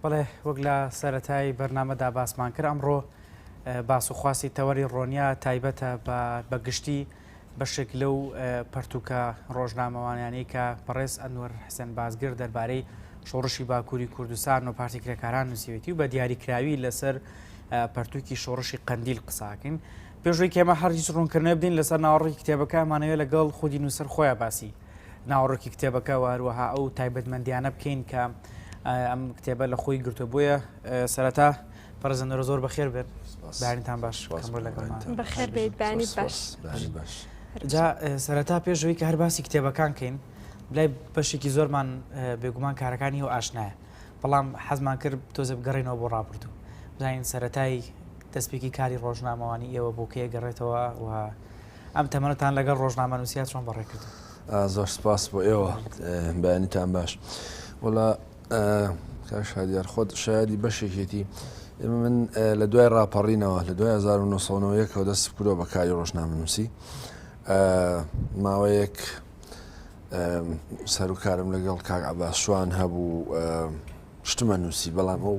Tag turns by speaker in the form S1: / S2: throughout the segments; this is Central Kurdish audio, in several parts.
S1: بەڵێ وەک لە سەرەتای بەرنامەدا باسمان کرد ئەمڕۆ باس و خواسی تەوەری ڕۆنیا تایبەتە بە گشتی بەشێک لەو پەرتوکە ڕۆژنامەوانیانەی کە بەڕێز ئەنوەر حسێن بازگر دەربارەی شۆڕشی باکووری کوردستان و پارتی کرێکاران نووسیوێتی و بە دیاریکراوی لەسەر پەرتوکی شۆڕشی قەندیل قساکەین پێشوی کێمە هەر هیچ ڕوونکردنەوە بدەین لەسەر ناوەڕۆکی کتێبەکە ئەمانەوێت لەگەڵ خودی نووسەر خۆیان باسی ناوەڕۆکی کتێبەکە و هەروەها ئەو تایبەتمەندیانە بکەین کە ئەم کتێبە لە خۆی گرتووە بۆیە سەرەتا بەڕێزەنەرە زۆر بەخێر بێت بارنتان باش
S2: بەخێر بێت بانی باش
S1: باش جا سەرەتا پێشەوەی کە هەر باسی کتێبەکان کەین لای بەشێکی زۆرمان بێگومان کارەکانی و ئاشنایە بەڵام حەزمان کرد تۆزێ بگەڕێینەوە بۆ ڕابردوو بزانین سەرەتای دەستپێکی کاری ڕۆژنامەوانی ئێوە بۆ کەی گەڕێتەوە و ئەم تەمەنتان لەگەڵ ڕۆژنامەنووسیا چۆن بەڕێ کردو؟
S3: زۆر سپاس بۆ ئێوە بەیانیتان باش وەڵا کاک شادیار خۆت شایەدی بەشێکێتی ئێمە من لە دوای ڕاپەڕینەوە لە دوای 1990ەوە دەست کردووە بە کاری ڕۆژنامەنووسی ماوەیەک سەروکارم لەگەڵ کاک عەباس شوان هەبوو شتمە نووسی بەڵام ئەو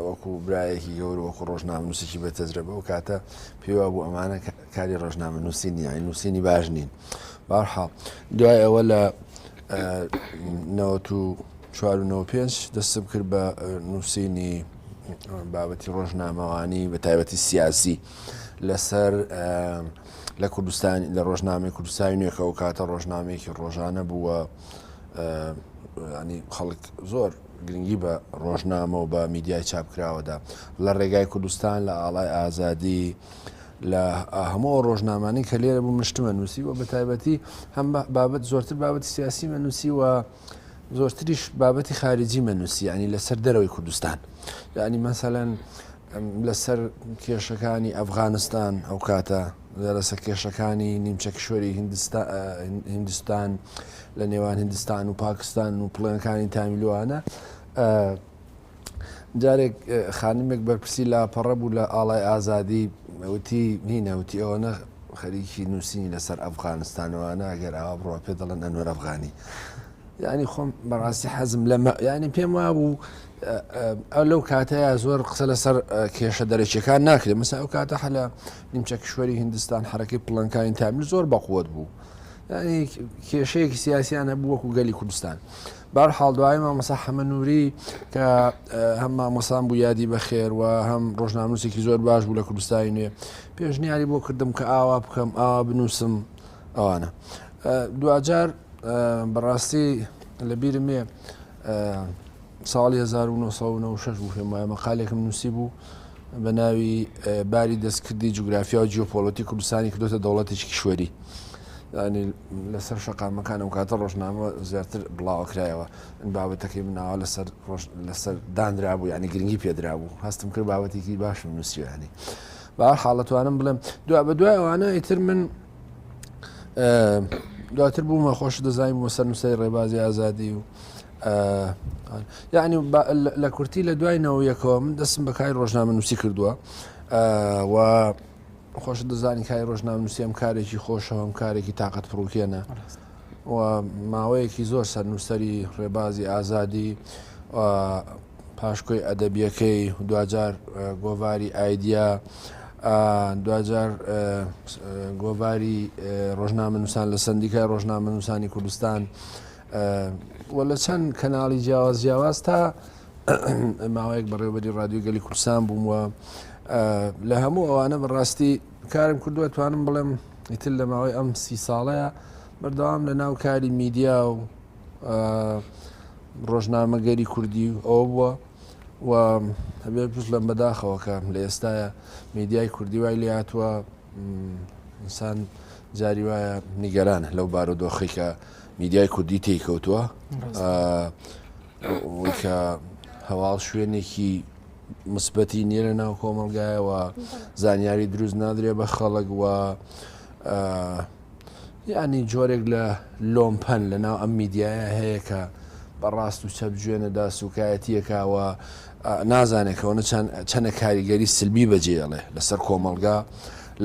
S3: وەکو برایەکی گەور وەکو ڕۆژنامەنووسێکی بە تەجرەبە ئەو کاتە پێی بوو ئەمانە کاری ڕۆژنامەنووسی نییە نووسینی باش نین بارحاڵ دوای ئەوە لە 94 دەستم کرد بە نووسینی بابەتی ڕۆژنامەوانی بە تایبەتی سیاسی لەسەر لە کوردستان لە ڕۆژنامەی کوردستانی نوێ کە ئەو کاتە ڕۆژنامەیەکی ڕۆژانە بووە ینی خەڵک زۆر گرنگی بە ڕۆژنامە و بە میدیای چاپکراوەدا لە ڕێگای کوردستان لە ئاڵای ئازادی لە هەموو ئەو ڕۆژنامانەی کە لێرە بوو مشتمە نووسی و بە تایبەتی هەم بابەت زۆرتر بابەتی سیاسی مە نووسی و زۆرتریش بابەتی خارجی مە نووسی ینی لەسەر دەرەوەی کوردستان یعنی مەسەلەن لەسەر کێشەکانی ئەفغانستان ئەو کاتە لەسەر کێشەکانی نیمچە کیشوەری هیندستان لە نێوان هندستان و پاکستان و پڵێنەکانی تامیلوانە جارێک خانمێک بەرپرسی لاپەڕە بوو لە ئاڵای ئازادی وتی هینە وتی ئەوەنە خەریکی نووسینی لەسەر ئەفغانستانەوەە ئەگەر ئاوا بڕۆ پێ دەڵێن ئەنوەر ئەفغانی یانی خۆم بەڕاستی حەزم لەمە یانی پێم وابوو ئەو لەو کاتەیە زۆر قسە لەسەر کێشە دەرەکیەکان ناکرێت مەسا ئەو کاتە حەلە نیمچە کیشوەری هندستان حرەکەی پڵنکانی تامیل زۆر بەقوت بوو یعنی کێشەیەکی سیاسیان هەبوو وەکو گەلی کوردستان بار حاڵ دوای مامۆسا حەمە نووری کە هەم مامۆسان بوو یادی بەخێر و هەم ڕۆژناموسێکی زۆر باش بوو لە کوردستانی نوێ پێشنیاری بۆ کردم کە ئاوا بکەم ئاوا بنووسم ئەوانە دواجار بەڕاستی لە بیرم ێ ساڵی 1996 بوو پێم وایە مەقالێکم نووسی بوو بە ناوی باری دەستکردی جوگرافیا و جیۆپۆلۆتی کوردستانی کردوتە دەوڵەتێکی کیشوەری ینی لەسەر شەقامەکان ئەو کاتە ڕۆژنامە زیاتر بڵاوەکرایەوە بابەتەکەی مناوە لەسەر لەسەر دانرابوو ینی گرنگی پێدرابوو هەستم کرد بابەتێکی باشم نووسیانی با حاڵەتوانم بڵێم دو بە دوای ئەوانە ئیتر من دواتر بوومە خۆش دەزانین بوومە سەرنووسەری ڕێبازی ئازادی و یعنی لە کورتی لە دوای نەوە یەکەوە من دەستم بە کاری ڕۆژنامە نووسی کردووە و خۆش دەزانی کاری ڕۆژنامە نووسی ئەم کارێکی خۆشەوە ئەم کارێکی تااقەت پڕوکێنە و ماوەیەکی زۆر سەرنووسەری ڕێبازی ئازادی پاشکۆی ئەدەبییەکەی، دواجار گۆڤاری ئایدیا، دواجار گۆڤاری ڕۆژنامەنووسان لە سەندیکای ڕۆژنامەنووسانی کوردستان و لە چەند کەناڵی جیاواز جیاواز تا ماوەیەک بەڕێوبەری ڕادیۆی گەلی کوردستان بووم و لە هەموو ئەوانە بەڕاستی کارم کردووە توانم بڵێم ئیتر لە ماوەی ئەم سی ساڵەیە بەردەوام لە ناو کاری میدیا و ڕۆژنامەگەری کوردی ئەوە بووە و هەبێت بشڵێم بەداخەوە کە لە ئێستاە میدیای کوردی وای لێ هاتووە ئینسان جاری وایە نیگەرانە لەو بارودۆخی کە میدیای کوردی تێیکەوتووە کە هەواڵ شوێنێکی مثبەتی نییە لە ناو کۆمەلگایەوە زانیاری دروست نادرێ بە خەڵک و یانی جۆرێک لە لۆمپەن لە ناو ئەم میدیایە هەیە کە بە ڕاست و چەپ جوێنەدا سوکایەتیەکە و نازانێت کەەوە چەنە کاریگەری سلبی بەجێڵێ لەسەر کۆمەڵگا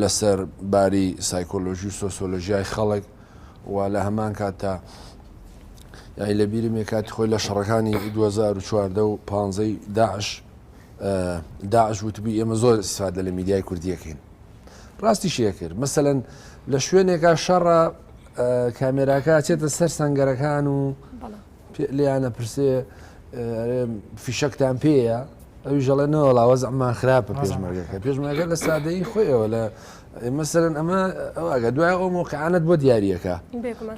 S3: لەسەر باری سایکۆلۆژی و سۆسۆلۆژیای خەڵک و لە هەمان کاتدا. یانی لە بیرم یە کاتی خۆی لە شەڕەکانی 2014 و 15 داعش داعش وتبووی ئێمە زۆر ئیسفادە لە میدیای کوردیەکەین ڕاستیشی کرد مەسەلەن لە شوێنێکا شەڕە کامێراکە چێتە سەر سنگەرەکان و لێیانە پرسێ فیشەکتان پێیە ئەویش ئەڵێ نەوەڵا وەزعمان خراپە پێشمەرگەکە پێشمەرگە لە سادەیی خۆیەوە لە مەسەرەن ئەمە ئەگە دوای ئەو مۆقعانت بۆ دیارەکە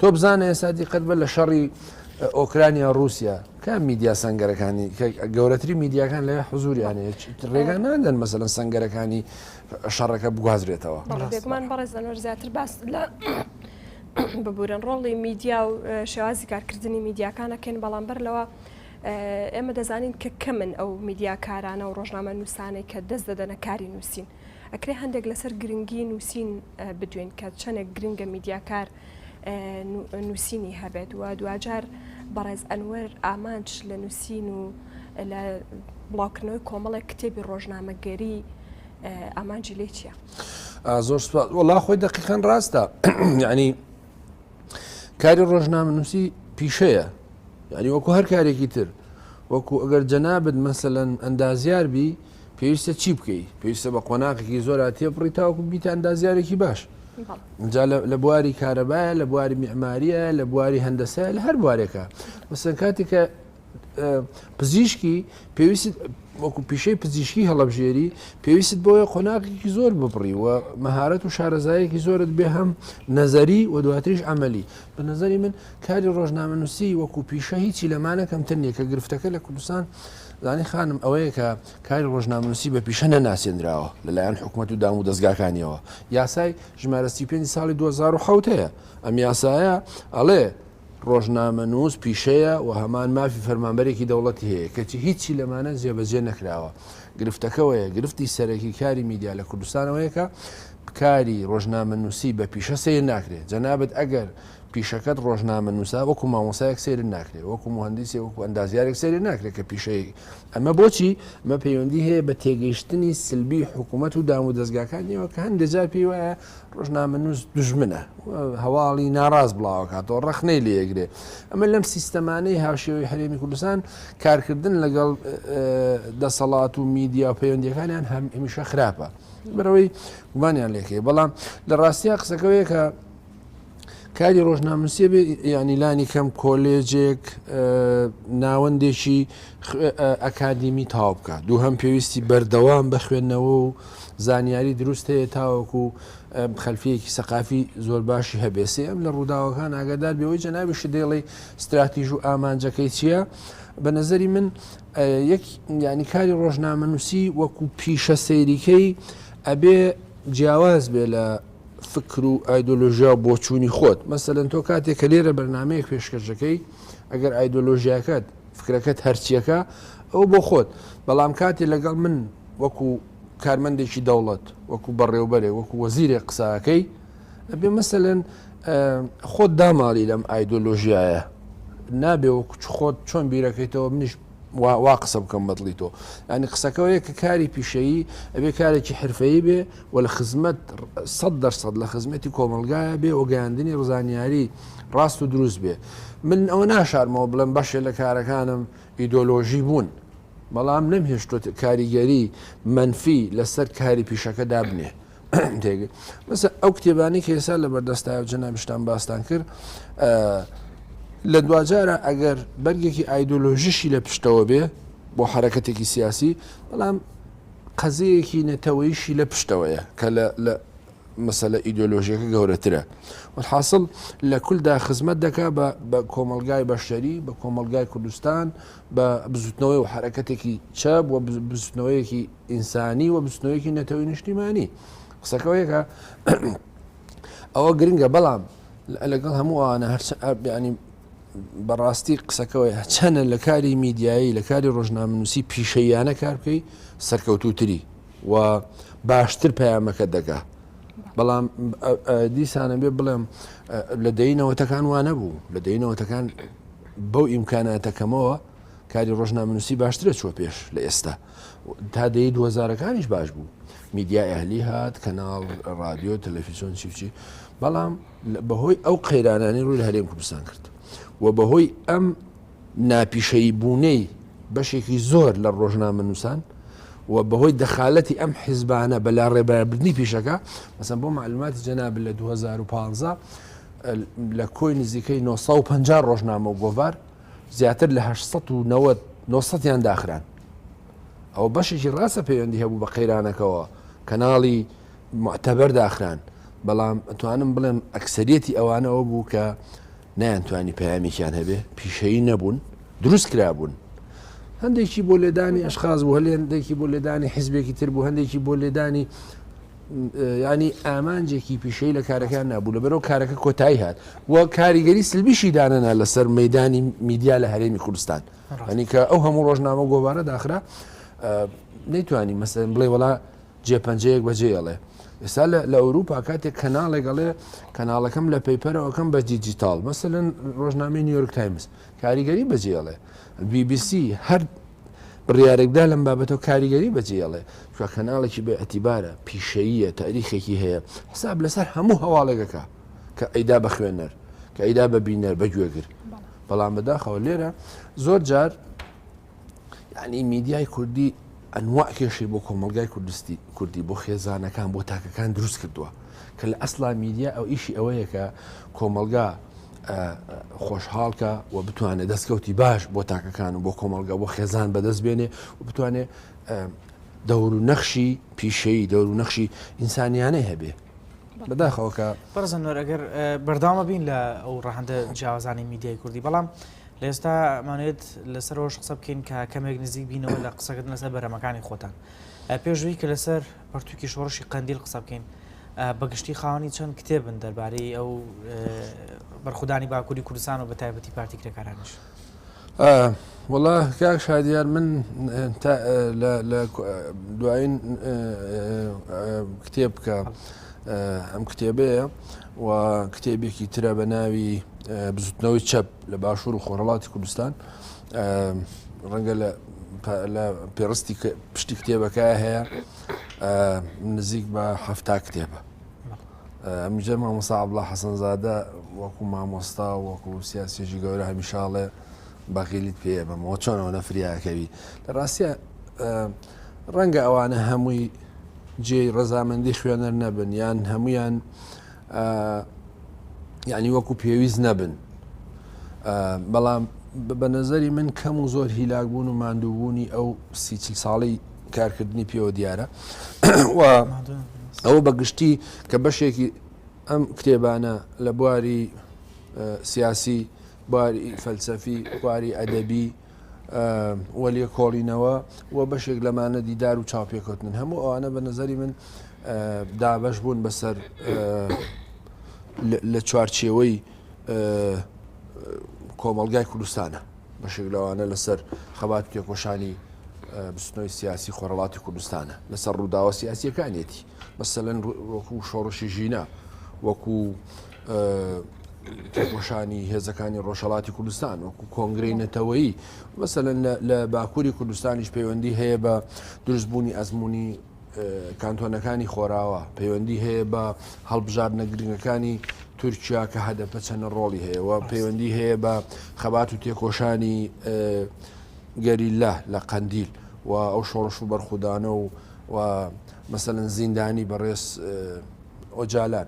S3: تۆ بزانە ئێستا دیقەت بە لە شەڕی ئۆکرانیا رووسیا کام میدیا سنگەرەکانی گەورەتری میدیاکان لە حزوریان ڕێگا نادەن مەسەلەن سنگەرەکانی شەڕەکە بگوازرێتەوە.
S2: بێگومان بەڕێز ئەنوەر زیاتر باس لە ببورن ڕۆڵی میدیا و شێوازی کارکردنی میدیاکان ئەکەین بەڵام بەر لەوە ئێمە دەزانین کە کەمن ئەو میدیاکارانە و ڕۆژنامە نووسانەی کە دەست دەدەنە کاری نووسین ئەکرێ هەندێک لەسەر گرنگی نووسین بدوێن کە چەندێک گرنگە میدیاکار نووسینی هەبێت و دواجار بەڕێز ئەنوەر ئامانج لە نووسین و لە بڵاوکردنەوەی کۆمەڵێک کتێبی ڕۆژنامەگەری ئامانجی لێ چییە؟
S3: زۆر سوپاس وەڵا خۆی دەقیقەن ڕاستە یعنی کاری ڕۆژنامەنووسی پیشەیە یعنی وەکو هەر کارێکی تر وەکو ئەگەر جەنابت مەسەلەن ئەندازیار بی پێویستە چی بکەی پێویستە بە قۆناغێکی زۆرا تێپڕی تاوەکو بیتە ئەندازیارێکی باش جا لە بواری کارەبایە لە بواری میعماریە لە بواری هەندەسەیە لە هەر بوارێکە مەسەن کاتێک کە پزیشکی پێویست وەکو پیشەی پزیشکی هەڵبژێری پێویست بۆیە قۆناغێکی زۆر ببڕی و مەهارەت و شارەزایەکی زۆرت بێ هەم نەزەری و دواتریش عملی بە نظری من کاری ڕۆژنامەنووسی وەکو پیشە هیچی لەمانە کەمتر نییە کە گرفتەکە لە کوردستان زانی خانم ئەوەیە کە کاری ڕۆژنامەنووسی بە پیشە نەناسێنراوە لەلایەن حکوومەت و دام و دەستگاکانیەوە یاسای ژمارە 35 ساڵی 2007 هەیە ئەم یاسایە ئەڵێ ڕۆژنامەنووس پیشەیە و هەمان مافی فەرمانبەرێکی دەوڵەتی هەیە، کەچی هیچی لەمانە جێبەجێ نەکراوە. گرفتەکەوەیە، گرفتی سەرەکی کاری میدیا لە کوردستان ئەوەیە کە کاری ڕۆژنامەنووسی بە پیشە سەیر ناکرێ. جەنابت ئەگەر پیشەکەت ڕۆژنامەنووسە وەکو مامۆستایەک سەیرت ناکرێ، وەکو موهەندیسێک، وەکو ئەندازیارێک سەیرت ناکرێ کە پیشەی ئەمە بۆچی؟ ئەمە پەیوەندی هەیە بە تێگەیشتنی سلبی حکوومەت و دامودەزگاکانیەوە کە هەندێ جار پێی وایە ڕۆژنامەنووس دوژمنە، هەواڵی ناڕاست بڵاوەکاتەوە، ڕەخنەی لێگرێ. ئەمە لەم سیستەمانەی هاوشێوەی هەرێمی کوردستان کارکردن لەگەڵ دەسەڵات و میدیا و پەیوەندیەکانیان هەمیشە خراپە بەرەوەی گومانیان لێکەی بەڵام لە ڕاستیا قسەکەوەیە کە کاری ڕۆژنامەنووسیە بێ یانی لانی کەم کۆلێجێک ناوەندێکی ئەکادیمی تاو بکە دووهەم پێویستی بەردەوام بە خوێندنەوە و زانیاری دروست هەیە تاوەکو خەلفیەکی سەقافی زۆر باشی هەبێ سێم لە ڕووداوەکان ئاگادار بێەوەی جەنابیشت دەیڵێ ستراتیژ و ئامانجەکەی چییە؟ بە نظری من یەک ینی کاری ڕۆژنامەنووسی وەکو پیشە سەیریکەی ئەبێ جیاواز بێ لە فکر و ئایدۆلۆژیا و بۆچوونی خۆت، مەسەلەن تۆ کاتێک کە لێرە بەرنامەیەک پێشکەش دەکەی ئەگەر ئایدۆلۆژیاکەت فکرەکەت هەرچیەکە ئەو بۆ خۆت، بەڵام کاتێ لەگەڵ من وەکو کارمەندێکی دەوڵەت وەکو بەڕێوبەرێک وەکو وەزیرێک قسەکەی ئەبێ مەسەلەن خۆت داماڵی لەم ئایدۆلۆژیایە نابێ وەکو خۆت چۆن بیرەکەیتەوە منیش وا قسە بکەم بەدڵی تۆ ینی قسەکەەوەیە کە کاری پیشەیی ئەبێ کارێکی حرفەیی بێ و لە خزمەت 100% لە خزمەتی کۆمەلگایە بێ و گەیاندنی ڕزانیاری ڕاست و دروست بێ من ئەوە ناشارمەوە بڵێم بەشێ لە کارەکانم ئیدۆلۆژی بوون بەڵام نەمهێشتۆت کاریگەری منفی لەسەر کاری پیشەکە دابنێ تێگەی مەسە ئەو کتێبانی کە ئێستا لە بەردەستایە و جەنابشتان باستان کرد لە دواجارە ئەگەر بەرگێکی ئایدۆلۆژیشی لە پشتەوە بێ بۆ حرەکەتێکی سیاسی بەڵام قەزەیەکی نەتەوەیشی لە پشتەوەیە کە لە مەسەلە ئیدۆلۆژیەکە گەورەترە والحاصل لە کولدا خزمەت دەکا بە کۆمەلگای بەشەری بە کۆمەلگای کوردستان بە بزوتنەوەی و حرەکەتێکی چەپ و بزوتنەوەیەکی ئینسانی و بزوتنەوەیەکی نەتەوەی نیشتیمانی قسەکەەوەیەکە ئەوە گرنگە بەڵام لەگەڵ هەموو ئەوانە هەرچ ینی بەڕاستی قسەکەەوەی چەنە لە کاری میدیایی لە کاری ڕۆژنامەنووسی پیشەیانە کار بکەی سەرکەوتوتری و باشتر پەیامەکە دەگا بەڵام دیسانە بێ بڵێم لە دەینەوەتەکان وانە بوو لە دەینەوەتەکان بەو ئیمکاناتەکەمەوە کاری ڕۆژنامەنووسی باشترە چوە پێش لە ئێستا تا دەی دوهەزارەکانیش باش بوو میدیای ئەهلی هات کەناڵ ڕادیۆ تەلەفیزیۆن چی چی بەڵام بەهۆی ئەو قەیرانانی ڕووی لە هەرێم کوردستان کرد. و بەهۆی ئەم ناپیشەیی بوونەی بەشێکی زۆر لە ڕۆژنامەنووسان و بەهۆی دەخالەتی ئەم حیزبانە بە لاڕێبابردنی پیشەکە مەسەن بۆ معلوماتی جەناب لە 2015 لە کۆی نزیکەی 950 ڕۆژنامە و گۆڤار زیاتر لە 890 900یان داخران ئەو بەشێکی ڕاستە پەیوەندی هەبوو بە قەیرانەکەەوە کەناڵی معتەبەر داخران بەڵام ئەتوانم بڵێم ئەکسەریەتی ئەوانەوە بوو کە نەیانتوانی پەیامێکیان هەبێ، پیشەیی نەبوون، دروست کرابوون. هەندێکی بۆ لێدانی ئەشخاص بوو، هەندێکی بۆ لێدانی حیزبێکی تر بوو، هەندێکی بۆ لێدانی ینی ئامانجێکی پیشەی لە کارەکان نابوو لەبەرەوە کارەکە کۆتایی هات و کاریگەری سلبیشی دانەنا لەسەر مەدانی میدیا لە هەرێمی کوردستان ئەنی کە ئەو هەموو ڕۆژنامە گۆوارە داخرا نەیتوانی مەسەن بڵێ وڵا جێپەنجەیەک بەجێ ئەڵێ ئێستا لە ئەوروپا کاتێک کەناڵێک ئەڵێ کەناڵەکەم لە paper ەوەکەم بە دیجیتاڵ مەسەلەن ڕۆژنامەی نیویۆرک تایمز کاریگەری بەجێ ئەڵێ BBC هەر بڕیارێکدا لەم بابەتەوە کاریگەری بەجێ ئەڵێ چوە کەناڵێکی بە ئەتیبارە پیشەییە تاریخێکی هەیە حساب لەسەر هەموو هەواڵێکەکە کە ئەیدا بە خوێنەر کە ئەیدا بە بینەر بە گوێگر بەڵام بەداخەوە لێرە زۆر جار یعنی میدیای کوردی ئەنواع کێشەی بۆ کۆمەڵگای کوردستی کوردی بۆ خێزانەکان بۆ تاکەکان دروست کردووە کە لە ئەسلا میدیا ئەو ئیشی ئەوەیە کە کۆمەڵگا خۆشحاڵکە و بتوانێت دەستکەوتی باش بۆ تاکەکان و بۆ کۆمەڵگا بۆ خێزان بەدەست بێنێ و بتوانێت دەور و نەخشی پیشەیی دەور و نەخشی ئینسانیانەی هەبێ بەداخەوە کە
S1: بەڕێز ئەنوەر ئەگەر بەردەوامە بین لە ئەو ڕەهەندە جیاوازانەی میدیای کوردی بەڵام لە ئێستا ئەمانەوێت لەسەر ئەوەش قسە بکەین کە کەمێک نزیک بینەوە لە قسەکردن لەسەر بەرهەمەکانی خۆتان پێشووی کە لەسەر پەرتوکی شۆڕشی قەندیل قسە بکەین بەگشتی خاوەنی چەند کتێبن دەربارەی ئەو بەرخودانی باکووری کوردستان و بە تایبەتی پارتی کرێکارانیش
S3: وەڵا کاک شادیار من لە دوایین کتێب کە ئەم کتێبەیە و کتێبێکی ترە بە ناوی بزوتنەوەی چەپ لە باشوور و خۆرهەڵاتی کوردستان ڕەنگە لە پێڕستی پشتی کتێبەکە هەیە نزیک بە هەفتا کتێبە ئەمجە مامۆستا عەبدوڵا حەسەنزادە وەکو مامۆستا و وەکو سیاسیەکی گەورە هەمیشە ئەڵێ بەغیلیت پێ بەمەوە چۆن ئەوەنە فریاکەوی لە ڕاستە ڕەنگە ئەوانە هەمووی جێی ڕەزامەندی خوێنەر نەبن یان هەمویان یعنی وەکو پێویست نەبن بەڵام بە نظری من کەم و زۆر هیلاک بوون و ماندووبوونی ئەو سی ساڵی کارکردنی پێوە دیارە و ئەوە بە گشتی کە بەشێکی ئەم کتێبانە لە بواری سیاسی بواری فەلسەفی بواری ئەدەبی و لێکۆڵینەوە و بەشێک لەمانە دیدار و چاوپێکەوتن هەموو ئەوانە بە نظری من دابەش بوون بەسەر لە چوارچێوەی کۆمەڵگای کوردستانە بەشێک لەوانە لەسەر خەبات و تێکۆشانی بزوتنەوەی سیاسی خۆرهەڵاتی کوردستانە لەسەر ڕووداوە سیاسیەکانیەتی مەسەلەن وەکو شۆڕشی ژینا وەکو تێکۆشانی هێزەکانی ڕۆژهڵاتی کوردستان وەکو کۆنگرەی نەتەوەیی مەسەلەن لە باکووری کوردستانیش پەیوەندی هەیە بە دروستبوونی ئەزمموی کانتۆنەکانی خۆراوا پەیوەندی هەیە بە هەڵبژاردنە گرنگەکانی تورکیا کە هەدەپە چەنە ڕۆڵی هەیە و پەیوەندی هەیە بە خەبات و تێکۆشانی گەریلا لە قەندیل و ئەو شۆڕش و بەرخودانە و و مەسەلەن زیندانی بەڕێز ئۆجالان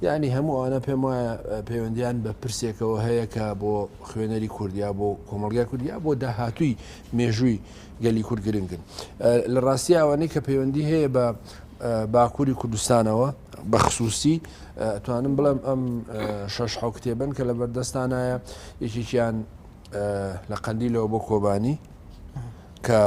S3: یعنی هەموو ئەوانە پێم وایە پەیوەندیان بە پرسێکەوە هەیە کە بۆ خوێنەری کوردیا بۆ کۆمەڵگای کوردیا بۆ داهاتووی مێژووی گەلی کورد گرنگن لە ڕاستی ئەوانەی کە پەیوەندی هەیە بە باکووری کوردستانەوە بە خصوصی توانم بڵێم ئەم شەش حەو کتێبن کە لە بەردەستانایە یەکێکیان لە قەندیلەوە بۆ کۆبانی کە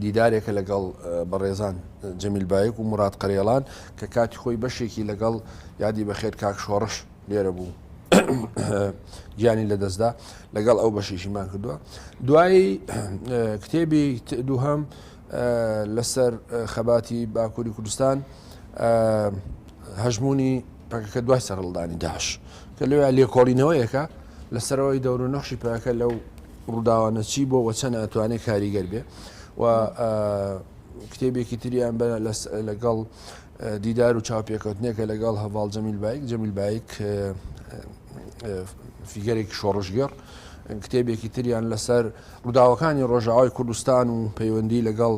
S3: دیدارێکە لەگەڵ بەڕێزان جەمیل بایک و مراد قەرێڵان کە کاتی خۆی بەشێکی لەگەڵ یادی بەخێر کاک شۆڕش لێرە بوو گیانی لەدەستدا لەگەڵ ئەو بەشیشیمان کردووە دوایی کتێبی دووهەم لەسەر خەباتی باکووری کوردستان هەژمونی پەکەکە دوای سەرهەڵدانی داعش کە لەوێ لێکۆڵینەوەیەکە لەسەرەوەی دەور و نەخشی پەکەکە لەو ڕووداوانە چی بۆ وە چەند ئەتوانێت کاریگەر بێ و کتێبێکی تریان بە لەگەڵ دیدار و چاوپێکەوتنێکە لەگەڵ هەڤاڵ جەمیل بایک جەمیل بایک. فیگەرێکی شۆڕشگێڕ، کتێبێکی تریان لەسەر ڕووداوەکانی ڕۆژاوای کوردستان و پەیوەندی لەگەڵ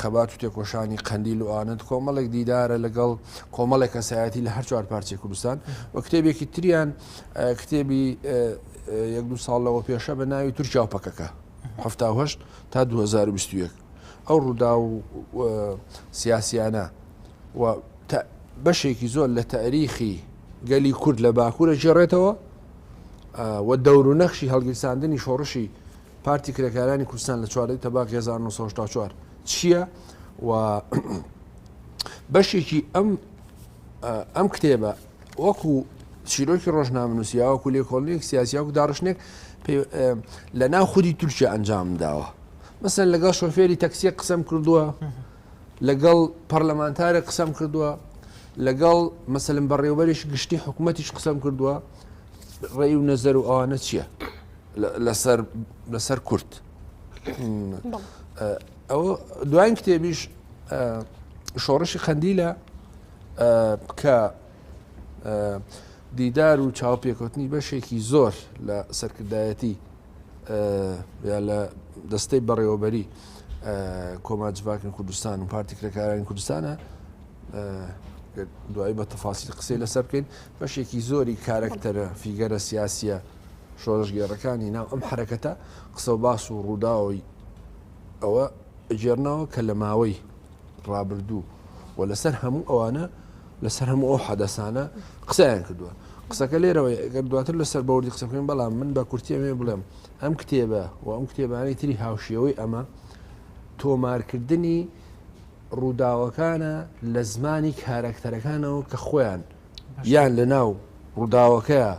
S3: خەبات و تێکۆشانی قەندیل و ئانت کۆمەڵێک دیدارە لەگەڵ کۆمەڵێک کەسایەتی لە هەر چوار پارچەی کوردستان و کتێبێکی تریان کتێبی یەک دوو ساڵ لەوە پێشە بە ناوی تورکیا و پەکەکە 1970 تا 2021 ئەو ڕوودا و سیاسیانە و بەشێکی زۆر لە تاریخی گەلی کورد لە باکوورە گێڕێتەوە و دەور و نەخشی هەڵگیرساندنی شۆڕشی پارتی کرێکارانی کوردستان لە چواردەی تەباق 1964 چییە و بەشێکی ئەم ئەم کتێبە وەکو چیرۆکی ڕۆژنامەنووسی یاوەکو لێکۆڵینێک سیاسی وەکو داڕشتنێک لە ناو خودی تورکیا ئەنجام داوە مەسەن لەگەڵ شۆفێری تەکسیە قسەم کردووە لەگەڵ پەرلەمانتارێک قسەم کردووە لەگەڵ مەسەلم بەڕێوبەریش گشتی حکوومەتیش قسەم کردووە ڕێی و نەزەر و ئەوانە چییە لەسەر لەسەر کورد ئەوە دوایین کتێبیش شۆڕشی قەندیلە کە دیدار و چاوپێکەوتنی بەشێکی زۆر لە سەرکردایەتی یا لە دەستەی بەڕێوەبەری کۆما جڤاکن کوردستان و پارتی کرێکارانی کوردستانە دوایی بە تەفاسیل قسەی لەسەر بکەین بەشێکی زۆری کارەکتەرە فیگەرە سیاسیە شۆڕشگێڕەکانی ناو ئەم حرەکەتە قسە و باس و ڕووداوی ئەوە ئەگێڕنەوە کە لە ماوەی ڕابردوو و لەسەر هەموو ئەوانە لەسەر هەموو ئەو حەدەسانە قسەیان کردووە قسەکە لێرەوە گەر دواتر لەسەر بەوردی قسە بکەین بەڵام من بە کورتی ئەمێ بڵێم ئەم کتێبە و ئەم کتێبانەی تری هاوشێوەی ئەمە تۆمارکردنی ڕووداوەکانە لە زمانی کارەکتەرەکانەوە کە خۆیان یان لە ناو ڕووداوەکەیە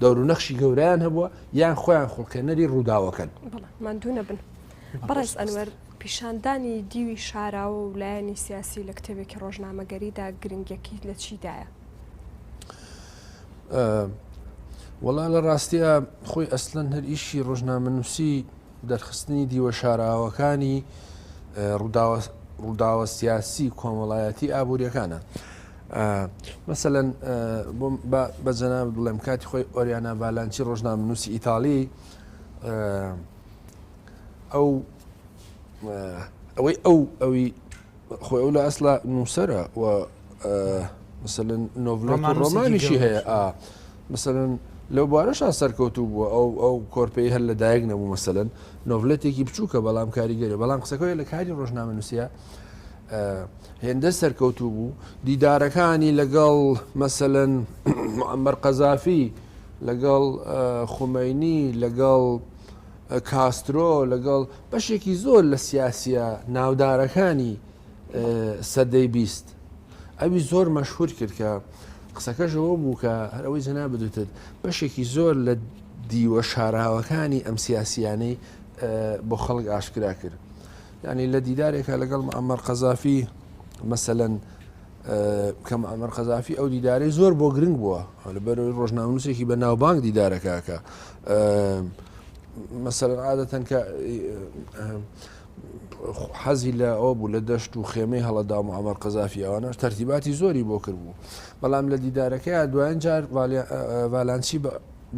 S3: دەور و نەخشی گەورەیان هەبووە یان خۆیان خوڵقێنەری ڕووداوەکەن.
S2: بەڵێ ماندوو نەبن. بەڕێز ئەنوەر، پیشاندانی دیوی شاراوە و لایەنی سیاسی لە کتێبێکی ڕۆژنامەگەریدا گرنگیەکەی لە چیدایە؟
S3: وەڵا لە ڕاستیا خۆی ئەسلەن هەر ئیشی ڕۆژنامەنووسی دەرخستنی دیوە شاراوەکانی ڕووداوە سیاسی کۆمەڵایەتی ئابوووریەکانە. مەسەلەن بە جەناب بڵێم کاتی خۆی ئۆریانا ڤالانچی ڕۆژنامەنووسی ئیتاڵی ئەو ئەوەی ئەو ئەوی خۆی ئەو لە ئەسلا نووسەرە و مثلەن نۆڤلێت و ڕۆمانیشی هەیە ئا مثلەن لەو بوارەشا سەرکەوتوو بووە ئەو ئەو کۆرپەی هەر لە دایک نەبوو مەسەلەن نۆڤلێتێکی بچووکە بەڵام کاریگەری بەڵام قسەکەی لە کاری ڕۆژنامە نووسە هێندە سەرکەوتوو بوو دیدارەکانی لەگەڵ مەسەلەن معمەر قەزافی لەگەڵ خومەینی لەگەڵ کاسترۆ لەگەڵ بەشێکی زۆر لە سیاسیە ناودارەکانی سەدەی 20 ئەوی زۆر مەشهور کرد کە قسەکەش ئەوە بوو کە هەر ئەوەی جەنابت وتت بەشێکی زۆر لە دیوە شاراوەکانی ئەم سیاسیانەی بۆ خەڵک ئاشکرا کرد یعنی لە دیدارێکە لەگەڵ معمەر قەزافی مەسەلەن کە معمەر قەزافی ئەو دیدارەی زۆر بۆ گرنگ بووە لەبەرەوەی ڕۆژنامەنووسێکی بە ناوبانگ دیدارەکەکە مەسەلەن عادەتەن کە حەزی لە ئەوە بوو لە دەشت و خێمەی هەڵەدا معمەر قەزافی ئەوانەش تەرتیباتی زۆری بۆ کرد بوو بەڵام لە دیدارەکەی دوایین جار ڤالانچی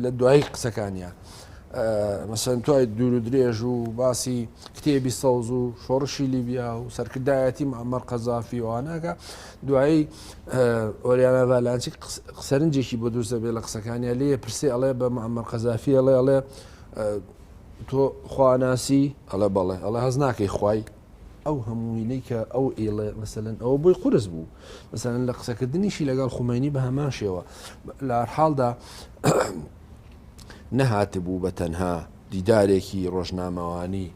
S3: لە دوایی قسەکانیان مەسەن توای دوور و درێژ و باسی کتێبی سەوز و شۆڕشی لیبیا و سەرکردایەتی معمەر قەزافی ئەوانەکە دوایی ئۆریانا ڤالانچی سەرنجێکی بۆ دروست دەبێت لە قسەکانیا لێ پرسێ ئەڵێ بە معمەر قەزافی ئەڵێ ئەڵێ تۆ خواناسی ئەڵێ بەڵێ ئەڵێ هەز ناکەی خوای ئەو هەمووینەی کە ئەو ئیڵێ مەسەلەن ئەوە بۆی قورس بوو مەسەلەن لە قسەکردنیشی لەگەڵ خومەینی بە هەمان شێوە لە هەرحاڵدا نەهاتبوو بە تەنها دیدارێکی ڕۆژنامەوانی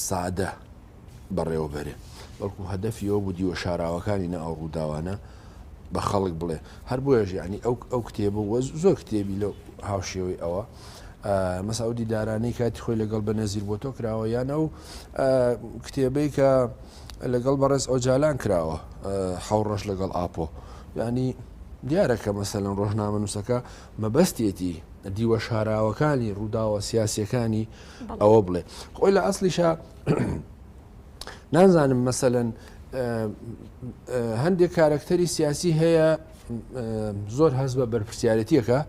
S3: سادە بەڕێوە بەرێ بەڵکو هەدەفی ئەوە بوو دیوە شاراوەکانی ناو ئەو ڕووداوانە بە خەڵک بڵێ هەر بۆیەش یعنی ئەو ئەو کتێبە وە زۆر کتێبی لەو هاوشێوەی ئەوە مەسا ئەو دیدارانەی کاتی خۆی لەگەڵ بە نەزیر بۆ تۆ کراوە یان ئەو کتێبەی کە لەگەڵ بەڕێز ئۆجالان کراوە حەوڕەش لەگەڵ ئاپۆ یعنی دیارە کە مەسەلەن ڕۆژنامەنووسەکە مەبەستێتی دیوە شاراوەکانی ڕووداوە سیاسیەکانی ئەوە بڵێ خۆی لە ئەسلیشا نازانم مەسەلەن هەندێک کارەکتەری سیاسی هەیە زۆر هەست بە بەرپرسیارەتیەکە.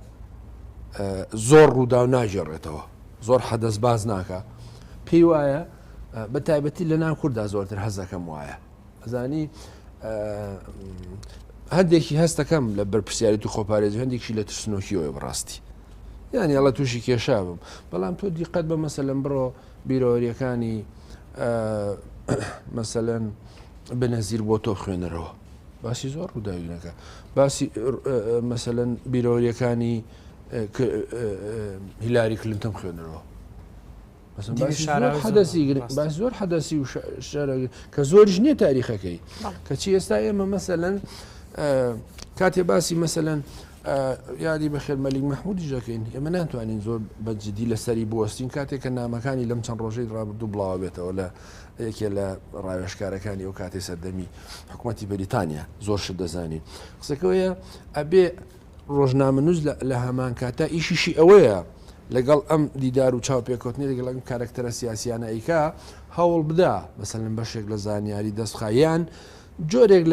S3: زۆر ڕووداو ناگێڕێتەوە زۆر حەدەس باز ناکە پێی وایە بە تایبەتی لە ناو کووردا زۆرتر هەزەکەم وایە ئەزانی هەندێکی هەستەکەم لە بەرپسیارێت و خۆپارێزی هەندێکی لە ترسنۆکیەوەی بەڕاستی یانی ئەڵە تووشی کێشا بم بەڵام تۆ دیقەت بە مەسەلەن بڕۆ بیرەوەریەکانی مەسەلەن بنەزیر بۆ تۆ خوێنەرەوە باسی زۆر ڕووداوی نەکە باسی مەسەلەن بیرەوەریەکانی هیلاری کلنتم خوێنەرەوە باس زۆر حەدەسی و کە زۆریش نییە تاریخەکەی کەچی ئێستا ئێمە مەسەلەن کاتێ باسی مەسەلەن یادی بەخێر مەلیک مەحمودیش دەکەین ئێمە ناتوانین زۆر بە جدی لەسەری بوەستین کاتێک کە نامەکانی لەم چەند ڕۆژەی ڕابردوو بڵاوە بێتەوە لە یەکێ لە ڕاوێژکارەکانی ئەو کاتی سەردەمی حکوومەتی بەریتانیا زۆر شت دەزانین قسەکەوەیە ئەبێ ڕۆژنامەنووس لە هەمان کاتا ئیشیشی ئەوەیە لەگەڵ ئەم دیدار و چاوپێکەوتنی لەگەڵ ئەم کارەکتەرە سیاسیانە ئەیکا هەوڵ بدا مەسەلەن بەشێک لە زانیاری دەست بخا یان جۆرێک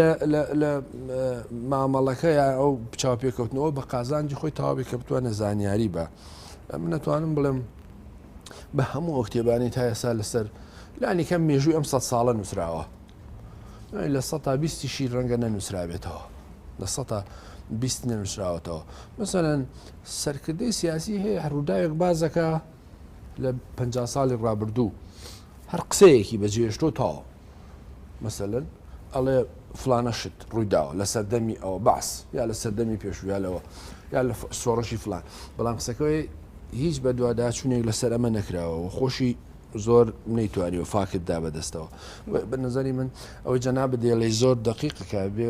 S3: لە مامەڵەکە یا ئەو چاوپێکەوتنەوە بە قازانجی خۆی تەواوی کە بتوانێت زانیاری بە من نەتوانم بڵێم بە هەموو ئەو کتێبانی تا ئێستا لەسەر لانی کەم مێژووی ئەم سە ساڵە نووسراوە لە سەتا بیستیشی ڕەنگە نەنووسرابێتەوە لە سەتا 20 نەنووسراوەتەوە مەسەلەن سەرکردەی سیاسی هەیە ڕووداوێک بازەکە لە پ ساڵی ڕابردوو هەر قسەیەکی بەجێشتۆ تاوە مەسەلەن ئەڵێ فلانە شت ڕوویداوە لە سەردەمی ئەوە بەعس یا لە سەردەمی پێشوو یا لەوە یا لە شۆڕشی فلان بەڵام قسەکەی هیچ بە دوواداچوونێک لەسەر ئەمە نەکراوە و خۆشی زۆر نەیتوانیوە فاکت دا بەدەستەوە بە نظری من ئەوەی جەنابت دێڵێ زۆر دقیقەکە بێ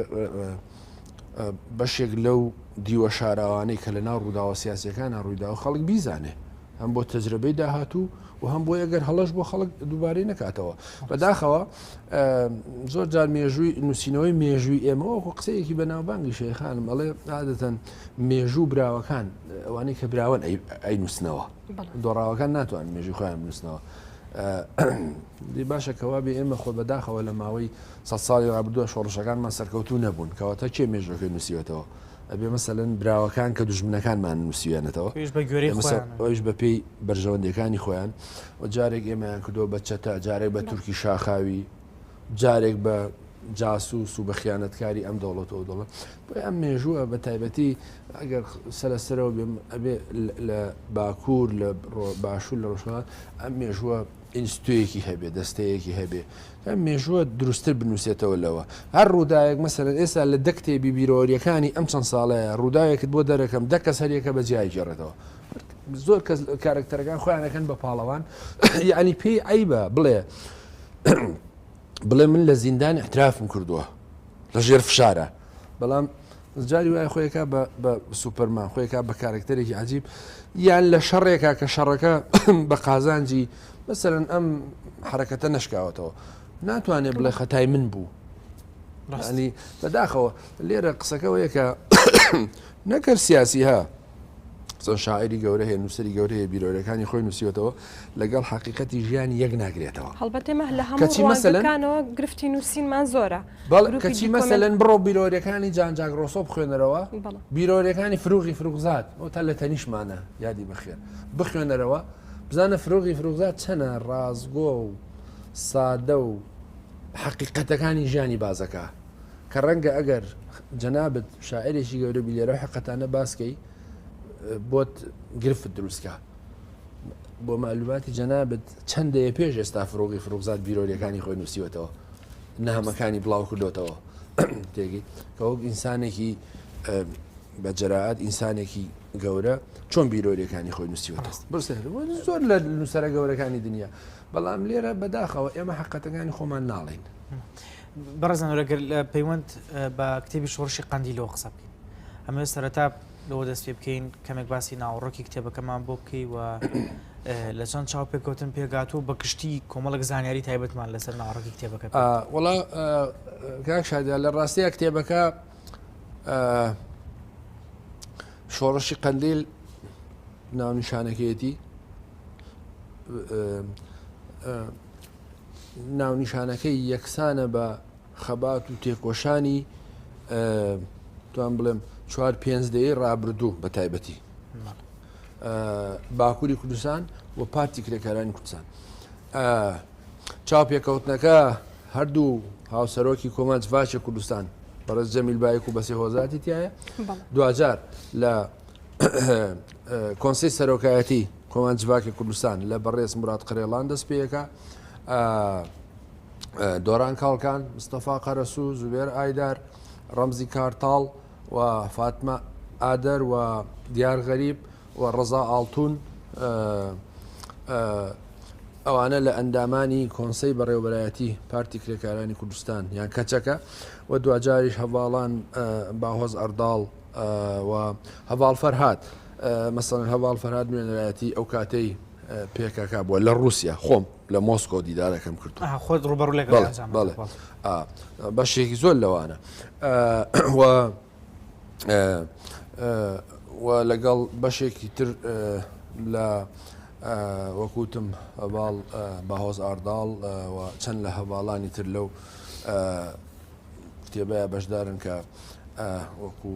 S3: بەشێک لەو دیوە شاراوانەی کە لە ناو ڕووداوە سیاسەکانە ڕوویداوە خەڵک بیزانێ هەم بۆ تەجرەبەی داهاتوو و هەم بۆی ئەگەر هەڵەش بۆ خەڵک دووبارەی نەکاتەوە. بەداخەوە زۆر جار مێژووی نووسینەوەی مێژووی ئێمە وەکو قسەیەکی بەناوبانگی شێخانم ئەڵێ عادەتەن مێژوو براوەکان ئەوانەی کە براوەن ئەی نووسنەوە دۆڕاوەکان ناتوان مێژوی خۆیان بنووسنەوە. دی باشە کەوا بێ ئێمە خۆ بەداخەوە لە ماوەی سە ساڵی ڕابردووە شۆڕشەکانمان سەرکەوتوو نەبوون کەواتە کێ مێژوەکەی نووسیوەتەوە ئەبێ مەسەلەن براوەکان کە دوژمنەکانمان نووسیویانەتەوە
S1: ئەویش بە گوێرەی خۆیان
S3: ئەویش بە پێی بەرژەوەندیەکانی خۆیان و جارێک ئێمەیان کردووە بە چەتە جارێک بە تورکی شاخاوی جارێک بە جاسوس و بە خیانەتکاری ئەم دەوڵەتەوە دەڵێت بۆ ئەم مێژووە بە تایبەتی ئەگەر سەر سەرەوە بێم ئەبێ لە باکوور لە باشوور لە ڕۆژهەڵات ئەم مێژووە ئینستویەکی هەبێ دەستەیەکی هەبێ ئەم مێژووە دروستتر بنووسێتەوە لەوە هەر ڕووداوێک مەسەلەن ئێستا لە دە کتێبی بیرەوەریەکانی ئەم چەند ساڵەیە ڕووداوێکت بۆ دەرەکەم دە کەس هەریەکە بە جیای گێڕێتەوە زۆر کەس کارەکتەرەکان خۆیان ئەکەن بە پاڵەوان یعنی پێی عیبە بڵێ بڵێ من لە زیندان احترافم کردووە لە ژێر فشارە بەڵام جاری وایە خۆیەکە بە سوپەرمان خۆیەکە بە کارکتەرێکی عجیب یان لە شەڕێکا کە شەڕەکە بە قازانجی مەسەرەن ئەم حرەکەتە نەشکاوەتەوە ناتوانێت بڵێ خەتای من بوو ڕاستی بەداخەوە لێرە قسەکەەوەیە کە نەکەر سیاسی ها چەند شاعری گەورە هەیە نووسری گەورە هەیە بیرۆرەکانی خۆی نووسیوەتەوە لەگەڵ حقیقەتی ژیانی یەک ناگرێتەوە
S2: هەڵبەت ئێمە لە هەموو کەچی مەسەلەن ڕوانگەکانەوە گرفتی نووسینمان زۆرە
S3: بەڵێ
S2: گروپی
S3: کەچی
S2: دیکۆمێنت
S3: مەسەلەن بڕۆ بیرۆرەکانی جان جاک ڕۆسۆ بخوێنەرەوە
S2: بەڵێ.
S3: بیرۆرەکانی فروغی فروغزاد ئەو تا لە تەنیشمانە یادی بەخێر بخوێنەرەوە بزانە فروغی فروغزاد چەنە ڕاستگۆ و سادە و حەقیقەتەکانی ژیانی بازەکە کە ڕەنگە ئەگەر جەنابت شاعرێکی گەورە بی لێرە حەقەتانە باسکەی بۆت گرفت دروستکە بۆ معلوماتی جەنابت چەند دەیە پێش ئێستا فڕۆغی فڕۆغزاد بیرۆریەکانی خۆی نووسیوەتەوە نامەکانی بڵاو کردوتەوە تێگەی کە وەک ئینسانێکی بە جەرائەت ئینسانێکی گەورە چۆن بیرۆریەکانی خۆی نووسیوەتەوە زۆر لە نووسەرە گەورەکانی دنیا بەڵام لێرە بەداخەوە ئێمە حقەتەکانی خۆمان ناڵین
S1: بەڕێزان گەر لە پەیوەند بە کتێبی شۆڕشی قەندیلەوە قسە بکەین ئەمەوێت سەرەتا لەوە دەست پێ بکەین کەمێک باسی ناوەڕۆکی کتێبەکەمان بۆ بکەی و لە چەند چاو پێکەوتن پێگات و بە گشتی کۆمەڵێک زانیاری تایبەتمان لەسەر ناوەڕۆکی کتێبەکە
S3: وڵا کاک شادیا لە ڕاستیە کتێبەکە شۆڕشی قەندیل ناونیشانەکەیەتی ناونیشانەکەی یەکسانە بە خەبات و تێکۆشانی توان بڵێم چوار پێنج دەیەی ڕابردوو بە تایبەتی. باکووری کوردستان و پارتی کرێکارانی کوردستان. چاوپێکەوتنەکە هەردوو هاوسەرۆکی کۆما جڤاکی کوردستان بەڕێز جەمیل بایک و بەسێ هۆزاتی تایە دواجار لە کۆنسەی سەرۆکایەتی کۆمان جڤاکی کوردستان لە بەڕێز مراد قرێڵان دەست پێەکە دۆران کاڵکان مستەفا قەرەسوو زوبێر ئایدار ڕەمزی کارتاڵ و فاتمە ئادەر و دیار غەریب و ڕەزا ئاڵتون ئەوانە لە ئەندامانی کۆنسەی بەڕێوەبەرایەتی پارتی کرێکارانی کوردستان یان کەچەکە و دواجاریش هەڤاڵان باهۆز ئەرداڵ و هەڤاڵ فەرهاد مەسەڵەن هەڤاڵ فەرهاد نوێنەرایەتی ئەو کاتەی پێکەکە بووە لە رووسیا خۆم لە مۆسکۆ دیدارەکەم کردو
S1: خۆت ڕوبەڕوو لەگەڵ
S3: بەڵێ بەشێکی زۆر لەوانە و و لەگەڵ بەشێکی تر لە وەکوتم هەواڵ باهۆز ئارداڵ و چەند لە هەواڵانی تر لەو کتێبەیە بەشدارن کە وەکو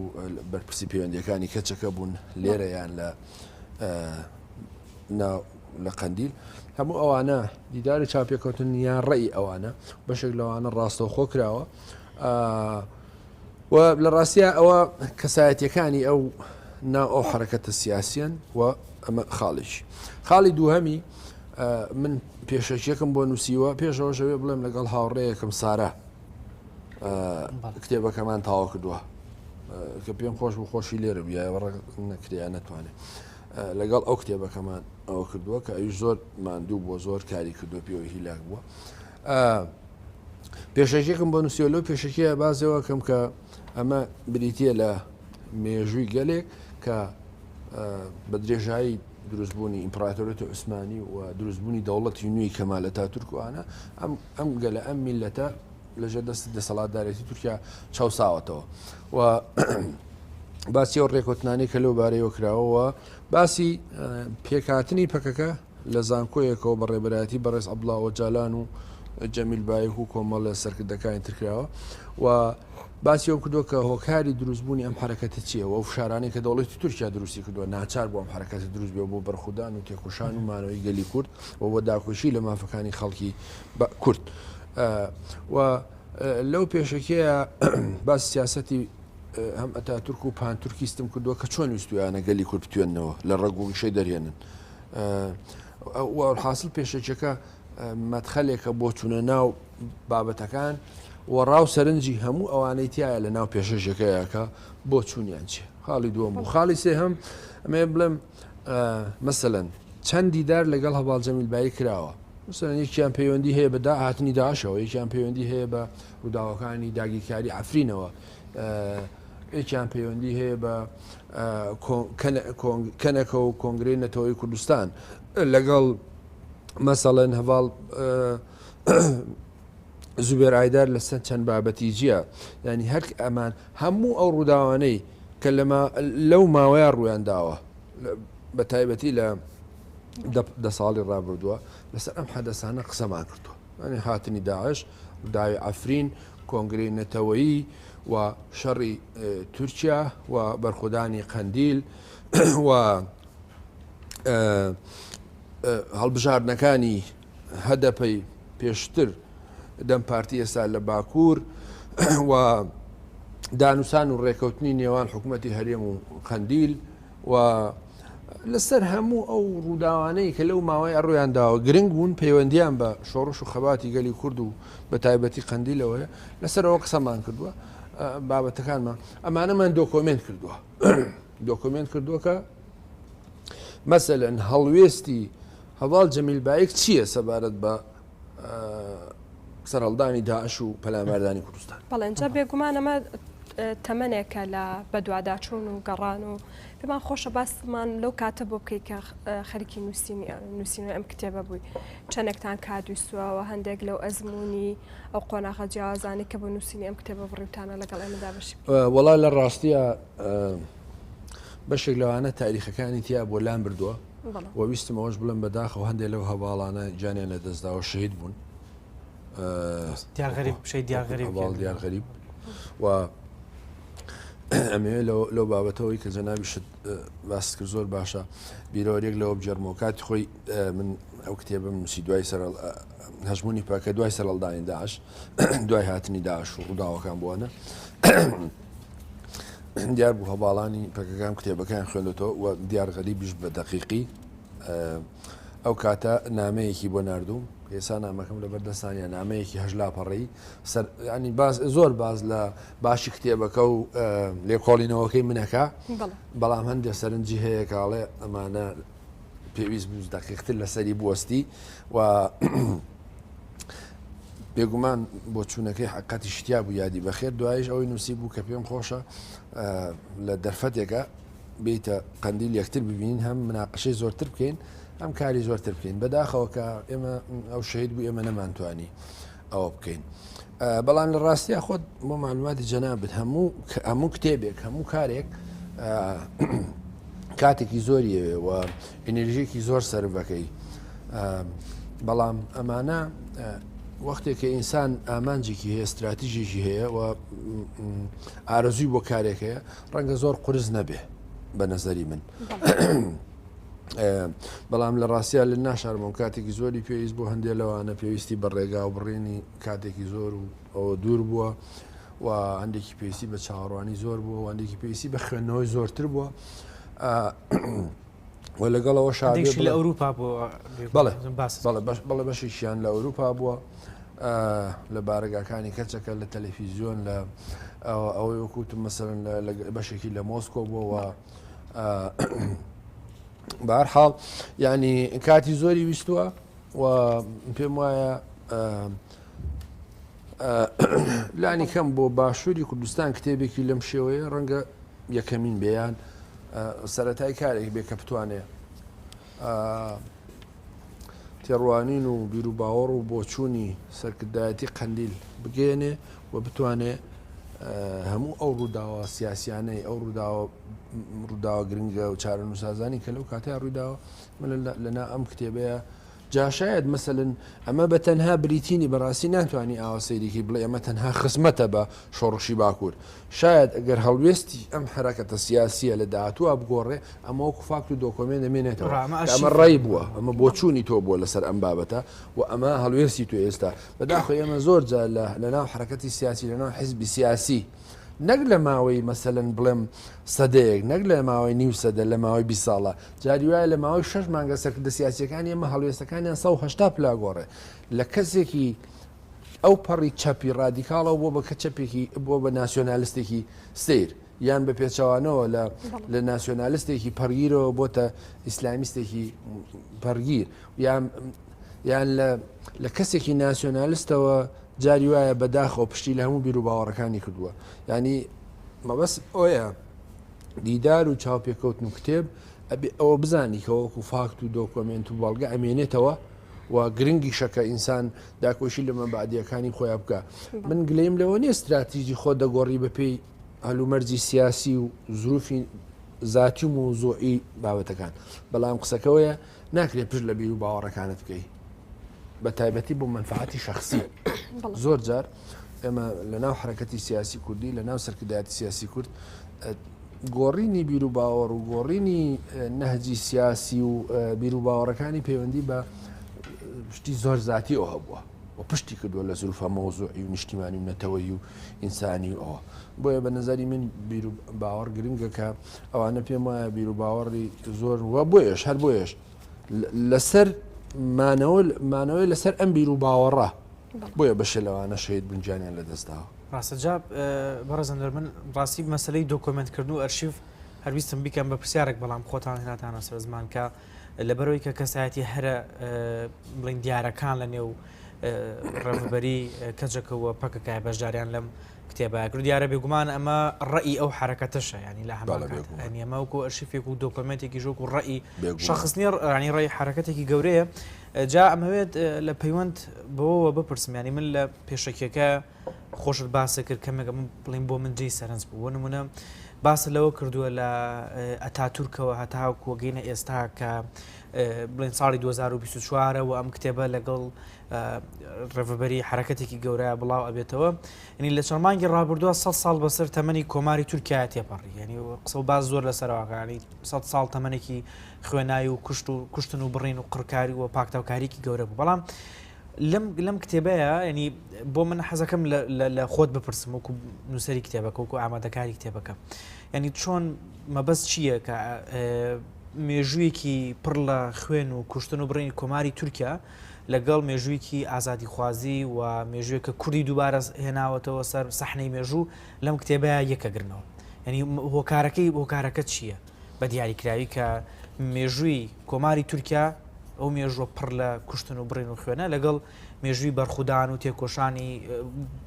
S3: بەرپرسی پەیوەندیەکانی کەچەکە بوون لێرە یان لە لە قەندیل هەموو ئەوانە دیداری چاپێکەوتن یان ڕێی ئەوانە بەشێک لەوانە ڕاستەوخۆ کراوە و لە ڕاستیا ئەوە کەسایەتیەکانی ئەو ناو ئەو حرەکەتە سیاسیان و ئەمە خاڵێکی خاڵی دووهەمی من پێشەکیەکەم بۆ نووسیوە پێشەوە ژەوێ بڵێم لەگەڵ هاوڕێیەکەم سارا کتێبەکەمان تاوا کردووە کە پێم خۆش بوو خۆشی لێرە بیایەوە نەکرێ نەتوانێت لەگەڵ ئەو کتێبەکەمان ئەوە کردووە کە ئەویش زۆر ماندوو بووە زۆر کاری کردو پێوە هیلاک بووە پێشەکیەکم بۆ نووسیوە لەو پێشەکیە بازەوە کەم کە ئەمە بریتە لە مێژووی گەلێک کە بە درێژایی دروستبوونی ئیمپراتۆریەتی عوسمانی و دروستبوونی دەوڵەتی نوێی کەمال ئەتاتورک و ئانە ئەم ئەم گەلە ئەم میلەتە لەژێر دەستی دەسەڵاتدارێتی تورکیا چەوساوەتەوە و باسی ئەو ڕێکوتنانی کە لەو بارەیەوە کراوەوە باسی پێکهاتنی پەکەکە لە زانکۆیەکەوە بە ڕێبەرایەتی بەڕێز عەبدوڵا ئۆجالان و جەمیل بایک و کۆمەڵە سەرکردەکانی تر کراوە و باسی ئەو کردووە کە هۆکاری دروستبوونی ئەم حرەکەتە چییە و ئەو فشارانەی کە دەوڵەتی تورکیا دروستی کردووە ناچار بۆ ئەم حرەکەتە دروست بێ بۆ بەرخودان و تێکۆشان و مانەوەی گەلی کورد و بۆ داکۆکی لە مافەکانی خەڵکی کورد و لەو پێشەکیە باس سیاسەتی هەم ئەتاتورک و پانتورکیستم کردووە کە چۆن ویستویانە گەلی کورد بتوێنەوە لە ڕەگ و ڕیشەی دەرهێنن وەلحاسڵ پێشەکیەکە مەدخەلێکە بۆ چوونە ناو بابەتەکان و ڕاو سەرنجی هەموو ئەوانەی تایە لە ناو پێشەژەکەیەکە بۆ چوونیان چی خاڵی دووەم و خاڵی سێهەم ئەمێ بڵێم مەسەلەن چەند دیدار لەگەڵ هەواڵ جەمیل بایی کراوە مثلەن یەکیان پەیوەندی هەیە بە داهاتنی داعشەوە یەکیان پەیوەندی هەیە بە ڕووداوەکانی داگیرکاری عفرینەوە یەکیان پەیوەندی هەیە بە کەنەکە و کۆنگرەی نەتەوەی کوردستان لەگەڵ مەسەڵەن هەڤاڵ زوبێر ئایدار لەسەر چەند بابەتی جیە ینی هەر ئەمان هەموو ئەو ڕووداوانەی کە لەما لەو ماوەیە ڕویان داوە بە تایبەتی لە دە ساڵی ڕابردووە لەسەر ئەم حەدەسانە قسەمان کردووە ینی هاتنی داعش ڕووداوی عەفرین کۆنگرەی نەتەوەیی و شەڕی تورکیا و بەرخودانی قەندیل و هەڵبژاردنەکانی هەدەپەی پێشتر دەم پارتی ئێستا لە باکوور و دانوسان و ڕێکەوتنی نێوان حکوومەتی هەرێم و قەندیل و لەسەر هەموو ئەو ڕووداوانەی کە لەو ماوەی ڕوویان داوە گرنگ بوون پەیوەندیان بە شۆڕش و خەباتی گەلی کورد و بە تایبەتی قەندیلەوەیە لەسەرەوە قسەمان کردووە بابەتەکانمان ئەمانەمان دۆکۆمێنت کردووە دۆکۆمێنت کردووە کە مەسەلەن هەڵوێستی هەڤاڵ جەمیل بایک چییە سەبارەت بە سەرهەڵدانی داعش و پەلاماردانی کوردستان؟
S2: بەڵێ ئینجا بێگومان ئەمە تەمەنێکە لە بەدواداچوون و گەڕان و پێمان خۆشە باسمان لەو کاتە بۆ بکەیت کە خەریکی نووسینی نووسینەوەی ئەم کتێبە بووی چەندێکتان کات ویستووە هەندێک لەو ئەزمموونی ئەو قۆناغە جیاوازانی کە بۆ نووسینی ئەم کتێبە بڕیوتانە لەگەڵ ئێمەدا بەشی
S3: وەڵا لە ڕاستیە بەشێک لەوانە تاریخەکانی تیا بۆ لام بردووە و ویستم ئەوەش بڵێم بەداخەوە هەندێک لەو هەواڵانە گیانیان لەدەستداوە شەهید بوون.
S1: دیار غەریب شەهید دیار غەریب
S3: هەواڵ دیار غەریب و ئەمەوێ لەو بابەتەوەی کە جەنابیشت باست کرد زۆر باشە بیرەوەریەک لەوە بگێڕمەوە کاتی خۆی من ئەو کتێبم نووسی دوای سەر هەژمونی پاکە دوای سەرهەڵدانی داعش دوای هاتنی داعش و ڕووداوەکان بووانە دیار بوو هەواڵانی پەکەکان کتێبەکان خوێندێتەوە و دیار غەریبیش بە دەقیقی ئەو کاتە نامەیەکی بۆ ناردووم ئێسا نامەکەم لەبەر دەستانە نامەیەکی هەش لاپەڕی سەر ینی باز زۆر باز لە باشی کتێبەکە و لێکۆڵینەوەکەی منەکە بەڵام هەندێک سەرنجی هەیە کاڵێ ئەمانە پێویست بوو دەقیقتر لەسەری بوەستی و بێگومان بۆچوونەکەی حقەتی شتیا بوو یادی بەخێر دوایش ئەوەی نووسی بوو کە پێم خۆشە لە دەرفەتێکە بیتە قەندیل یەکتر ببینین هەم مناقشەی زۆرتر بکەین هەم کاری زۆرتر بکەین بەداخەوە کە ئێمە ئەو شەهید بوو ئێمە نەمانتوانی ئەوە بکەین بەڵام لە ڕاستیا خۆت بۆ معلوماتی جەنابت هەموو هەموو کتێبێک هەموو کارێک کاتێکی زۆری ئەوێ و ئەنرژیکی زۆر سەرفەکەی بەڵام ئەمانە وەختێک کە ئینسان ئامانجێکی هەیە استراتیژێکی هەیە و ئارەزووی بۆ کارێک هەیە ڕەنگە زۆر قرس نەبێ بە نظری من بەڵام لە ڕاستیا لە ناشارمەوە کاتێکی زۆری پێویست بۆ هەندێک لەوانە پێویستی بە ڕێگا و بڕینی کاتێکی زۆر و ئەوە دوور بووە و هەندێکی پێویستی بە چاوەڕوانی زۆر بووە و هەندێکی پێویستی بە خوێندنەوەی زۆرتر بووە و لەگەڵەوە
S1: شادێکی لە ئەوروپا بووە
S3: بەڵێ بەڵێ بەشێکیان لە ئەوروپا بووە لە بارەگاکانی کەچەکە لە تەلەفیزیۆن لە ئەوەی وەکوتم مەسەرن لە بەشێکی لە مۆسکۆ بووە بەهەر حاڵ یعنی کاتی زۆری ویستووە و پێم وایە لانی کەم بۆ باشووری کوردستان کتێبێکی لەم شێوەیە ڕەنگە یەکەمین بێیان سەتای کارێک بێ کە بتوانێ تێڕوانین و بیروباوەڕ و بۆچوونی سەرکردایەتی قەندیل بگەیەنێ و بتوانێ هەموو ئەو ڕووداوە سیاسیانەی ئەو ڕووداوە ڕووداوە گرنگە و چارەنووسازانی کە لەو کاتەیە ڕوویداوە من لەنا ئەم کتێبەیە جا شایەد مەسەلەن ئەمە بە تەنها بریتی نی بەڕاستی ناتوانی ئاوا سەیریکەی بڵێی ئەمە تەنها خزمەتە بە شۆڕشی باکوور شایەد ئەگەر هەڵوێستی ئەم حەرەکەتە سیاسیە لە داهاتووا بگۆڕێ ئەمە وەکو فاکت و دۆکۆمێنت دەمێنێتەوە کە ئەمە ڕای بووە ئەمە بۆچوونی تۆ بووە لەسەر ئەم بابەتە و ئەمە هەڵوێستی تۆ ئێستا بەداخەوە ئێمە زۆر جار لە لەناو حەرەکەتی سیاسی لەناو حیزبی سیاسی نەک لە ماوەی مەسەلەن بڵێم سەدەیەک، نەک لە ماوەی نیو سەدە، لە ماوەی 20 ساڵە، جاری وایە لە ماوەی شەش مانگە سەرکردە سیاسییەکانی ئێمە هەڵوێستەکانیان 180 پلە گۆڕێ لە کەسێکی ئەو پەڕی چەپی ڕادیکاڵەوە بۆ بە کە چەپێکی بۆ بە ناسیۆنالستێکی سیر یان بە پێچەوانەوە لە لە ناسیۆنالستێکی پەڕگیرەوە بۆتە ئیسلامیستێکی پەڕگیر یان یان لە لە کەسێکی ناسیۆنالستەوە جاری وایە بەداخەوە پشتی لە هەموو بیروباوەڕەکانی کردووە یانی مەبەست ئەوەیە دیدار و چاوپێکەوتن و کتێب ئەبێ ئەوە بزانی کە وەکو فاکت و دۆکۆمێنت و بەڵگە ئەمێنێتەوە و گرنگیشە کە ئینسان داکۆشی لە مەبادیەکانی خۆیان بکە من گلەیم لەوە نییە استراتیژی خۆ دەگۆڕی بەپێی هەلومەرجی سیاسی و زروفی زاتی و مۆزوعی بابەتەکان بەڵام قسەکەوەیە ناکرێت پشت لە بیر و باوەڕەکانت بکەی بە تایبەتی بۆ مەنفعەتی شەخسی زۆر جار ئێمە لە ناو حرەکەتی سیاسی کوردی لە ناو سەرکردایەتی سیاسی کورد گۆڕینی بیر و باوەڕ و گۆڕینی نەهجی سیاسی و بیر و باوەڕەکانی پەیوەندی بە شتی زۆر زاتی ئەو هەبووە و پشتی کردووە لە زروفە مەوزوعی و نیشتیمانی و نەتەوەیی و ئینسانی و ئەوە بۆیە بە نظری من بیر و باوەڕ گرنگە کە ئەوانە پێم وایە بیر و باوەڕی زۆر وە بۆیەش هەر بۆیەش لەسەر مانەوە مانەوەی لەسەر ئەم بیر و باوەڕە بۆیە بەشێ لەوانە شەهید بوون گیانیان لەدەستداوە.
S1: ڕاستە جا بەڕێز ئەنوەر من ڕاستی مەسەلەی دۆکۆمێنتکردن و ئەرشیف هەر ویستم بیکەم بە پرسیارێک بەڵام خۆتان هێناتانە سەر زمان کە لەبەرەوەی کە کەسایەتی هەرە بڵین دیارەکان لە نێو ڕێڤبەری کەجەکەوە پەکەکای بەشداریان لەم کتێبە کرد دیارە بێگومان ئەمە ڕئی ئەو حرەکەتەشە ینی لە هەمان ینی ئەمە وەکو ئەرشیفێک و دۆکۆمێنتێکی ژۆک و ڕئی شخص نییە ڕانی ڕێی حرەکەتێکی گەورەیە جا ئەمەوێت لە پەیوەند بەوەوە بپرسم ینی من لە پێشەکیەکە. خۆشت باست کرد کەمێک ئەمە بڵێین بۆ من جێی سەرنج بوو بۆ نمونە باست لەوە کردووە لە ئەتاتورکەوە هەتاوەکو گەینە ئێستا کە بڵێن ساڵی 2024 و ئەم کتێبە لەگەڵ ڕێڤەبەری حرەکەتێکی گەورە بڵاو ئەبێتەوە ینی لە چەند مانگی ڕابردووە 100 ساڵ بەسەر تەمەنی کۆماری تورکیا تێپەڕی ینی قسە و باز زۆر لەسەرەوەکانی 100 ساڵ تەمەنێکی خوێنایی و کوشت و کوشتن و بڕین و قڕکاری و پاکتاوکاریکی گەورە بوو بەڵام لەم لەم کتێبەیە ینی بۆ من حەزەکەم لە خۆت بپرسم وەکو نووسری کتێبەکە وەکو ئامادەکاری کتێبەکە ینی چۆن مەبەست چییە کە مێژوویەکی پڕ لە خوێن و کوشتن و بڕینی کۆماری تورکیا لەگەڵ مێژوویەکی ئازادیخوازی و مێژوویەک کە کوردی دووبارە هێناوەتەوە سەر سەحنەی مێژوو لەم کتێبەیە یەکەگرنەوە یعنی هۆکارەکەی هۆکارەکە چییە بە دیاریکراوی کە مێژووی کۆماری تورکیا ئەو مێژووە پڕ لە کوشتن و بڕین و خوێنە لەگەڵ مێژووی بەرخودان و تێکۆشانی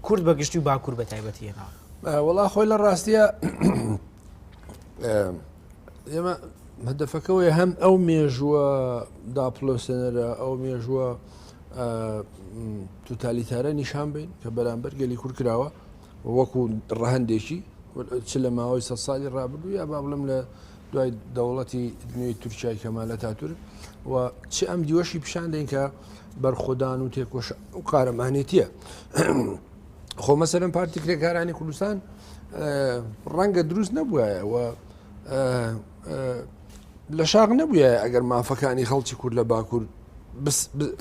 S1: کورد بە گشتی و باکوور بە تایبەتی هێناوە.
S3: وەڵا خۆی لە ڕاستیە ئێمە هەدەفەکەوەی هەم ئەو مێژووە داپڵۆسێنەرە ئەو مێژووە توتالیتارە نیشان بین کە بەرامبەر گەلی کورد کراوە وەکو ڕەهەندێکی چ لە ماوەی سە ساڵی ڕابردوو یا با بڵم لە دوای دەوڵەتی نوێی تورکای کەمال ئەتاتورک و چ ئەم دیوەشی پیشان دەین کە بەرخۆدان و تێکۆش و قارەمانێتیە خۆ مەسەرم پارتی کرێکارانی کوردستان ڕەنگە دروست نەبووایە و لە شاخ نەبووە ئەگەر مافەکانی خەڵکی کورد لە باکوور